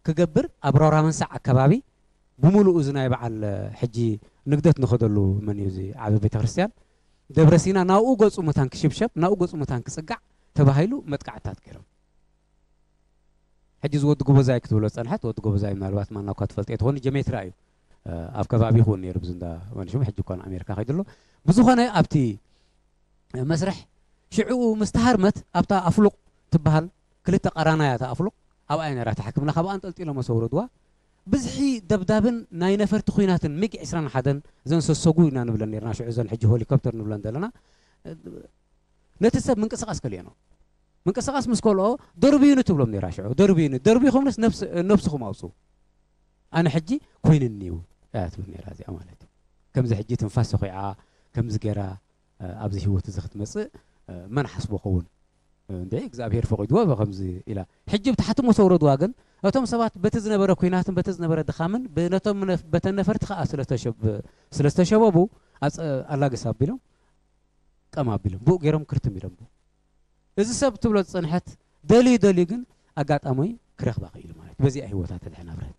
ክገብር ኣብ ሮራ መንሳዕ ኣከባቢ ብምሉኡ እዚ ናይ በዓል፣ ሕጂ ንግደት ንኸደሉ መን እዩ እዚ ዓቢ ቤተክርስትያን፣ ደብረ ሲና ናብኡ ገጹ መታን ክሽብሸብ፣ ናብኡ ገጹ መታን ክጽጋዕ ተባሂሉ መጥቃዕትታት ገይሮም። ሕጂ እዚ ወዲ ጎበዛይ ክትብሎ ዝጸንሐት፣ ወዲ ጎበዛይ ምናልባት ማና እኳ ትፈልጥዮ ትኾኒ፣ ጀሜትራ እዩ። ኣብ ከባቢኹ እውን ነይሩ፣ ብዝንዳ ወንሽሙ፣ ሕጂ እኳ ንኣሜሪካ ከይዱ ኣሎ። ብዝኾነ ኣብቲ መስርሕ ሽዕኡ ምስ ተሃርመት ኣብታ ኣፍሉቕ ትበሃል ክልተ ቀራናያ እታ ኣፍሉቕ ኣብኣ ነራ ተሓክምና፣ ካብኣ ኣንጠልጢሎሞ ሰውረድዋ። ብዝሒ ደብዳብን ናይ ነፈርቲ ኲናትን ሚግ ዕስራን ሓደን ዘንሰሰጉ ኢና ንብለን ነርና ሽዑ፣ ዘን ሕጂ ሆሊኮፕተር ንብለን ዘለና። ነቲ ሰብ ምንቅስቃስ ከልየኖ፣ ምንቅስቃስ ምስ ከልኦ ደርብዩኒ ትብሎም ነራ ሽዑ። ደርብዩኒ፣ ደርቢኹምንስ ነብስ-፣ ነብስኹም ኣውፁ፣ ኣነ ሕጂ ኮይንኒ እዩ እያ ትብል ነራ እዚኣ ማለት እዩ። ከምዚ ሕጂ ትንፋስ ሰኺዓ ከምዚ ገይራ ኣብዚ ህይወት እዚ ክትመጽእ መን ሓስቦ ኸውን? እንደ እግዚኣብሔር ፈቒድዎ ከምዚ ኢላ። ሕጂ ብታሕቲ መሰውረድዋ ግን እቶም ሰባት በቲ ዝነበረ ኲናትን በቲ ዝነበረ ድኻምን ብነቶም ነፍ-፣ በተን ነፈርቲ ከኣ ስለተሸብ-፣ ስለዝተሸበቡ ኣጸ-፣ ኣላግስ ኣቢሎም ቀም ኣቢሎም ብኡ ገይሮም ክርትም ኢሎም። እዚ ሰብ ትብሎ ዝጸንሐት ደልዩ ደልዩ ግን ኣጋጣሚ ክረኽባ ክኢሉ ማለት እዩ። በዚኣ ህይወታ ተድሕን ኣብረት።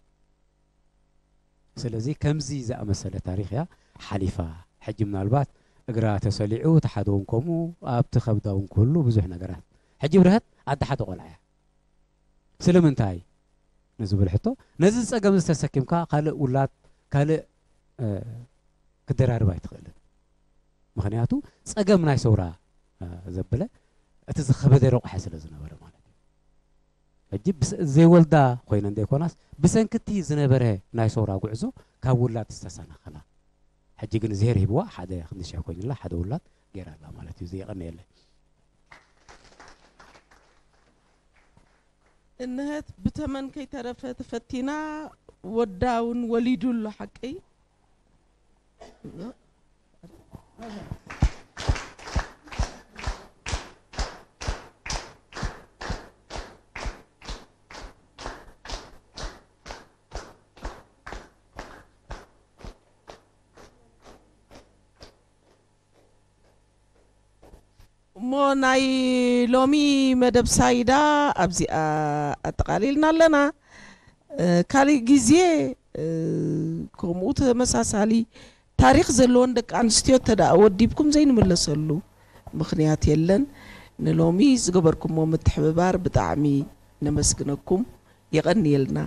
ስለዚ ከምዚ ዝኣመሰለ ታሪኽ እያ ሓሊፋ። ሕጂ ምናልባት እግራ ተሰሊዑ፣ እቲ ሓደ እውን ከምኡ፣ ኣብቲ ከብዳ እውን ክህሉ ብዙሕ ነገራት። ሕጂ ብርሀት ኣደ ሓደ ቆልዓ እያ። ስለምንታይ ንዝብል ሕቶ፣ ነዚ ጸገም እዚ ተሰኪምካ ካልእ ውላድ፣ ካልእ፣ እ፣ ክደራርብ ኣይትኽእልን። ምኽንያቱ ጸገም ናይ ሰውራ፣ እ፣ ዘብለ እቲ ዝኸበደ ረቑሐ ስለ ዝነበረ ማለት እዩ። ሕጂ ብስ-፣ ዘይወልዳ ኮይነን ዘይኮናስ ብሰንኪ እቲ ዝነበረ ናይ ሰውራ ጉዕዞ ካብ ውላድ ዝተሰናኸላ። ሕጂ ግን እዝሄር ሂብዋ ሓደ ክንዲ ሸሕ ኮይኑላ ሓደ ውላድ ገይራ ኣላ ማለት እዩ። እዚ የቐንየለይ። እንሀት ብተመን ከይተረፈ ተፈቲና ወዳ እውን ወሊዱ ኣሎ ሓቀይ። እሞ ናይ ሎሚ መደብ ሳይዳ ኣብዚኣ ኣጠቓሊልና ኣለና። እ፣ ካልእ ግዜ፣ እ፣ ከምኡ ተመሳሳሊ ታሪኽ ዘለወን ደቂ ኣንስትዮ እንተ ደኣ ወዲብኩም ዘይንምለሰሉ ምኽንያት የለን። ንሎሚ ዝገበርኩሞ ምትሕብባር ብጣዕሚ ነመስግነኩም። የቐንየልና።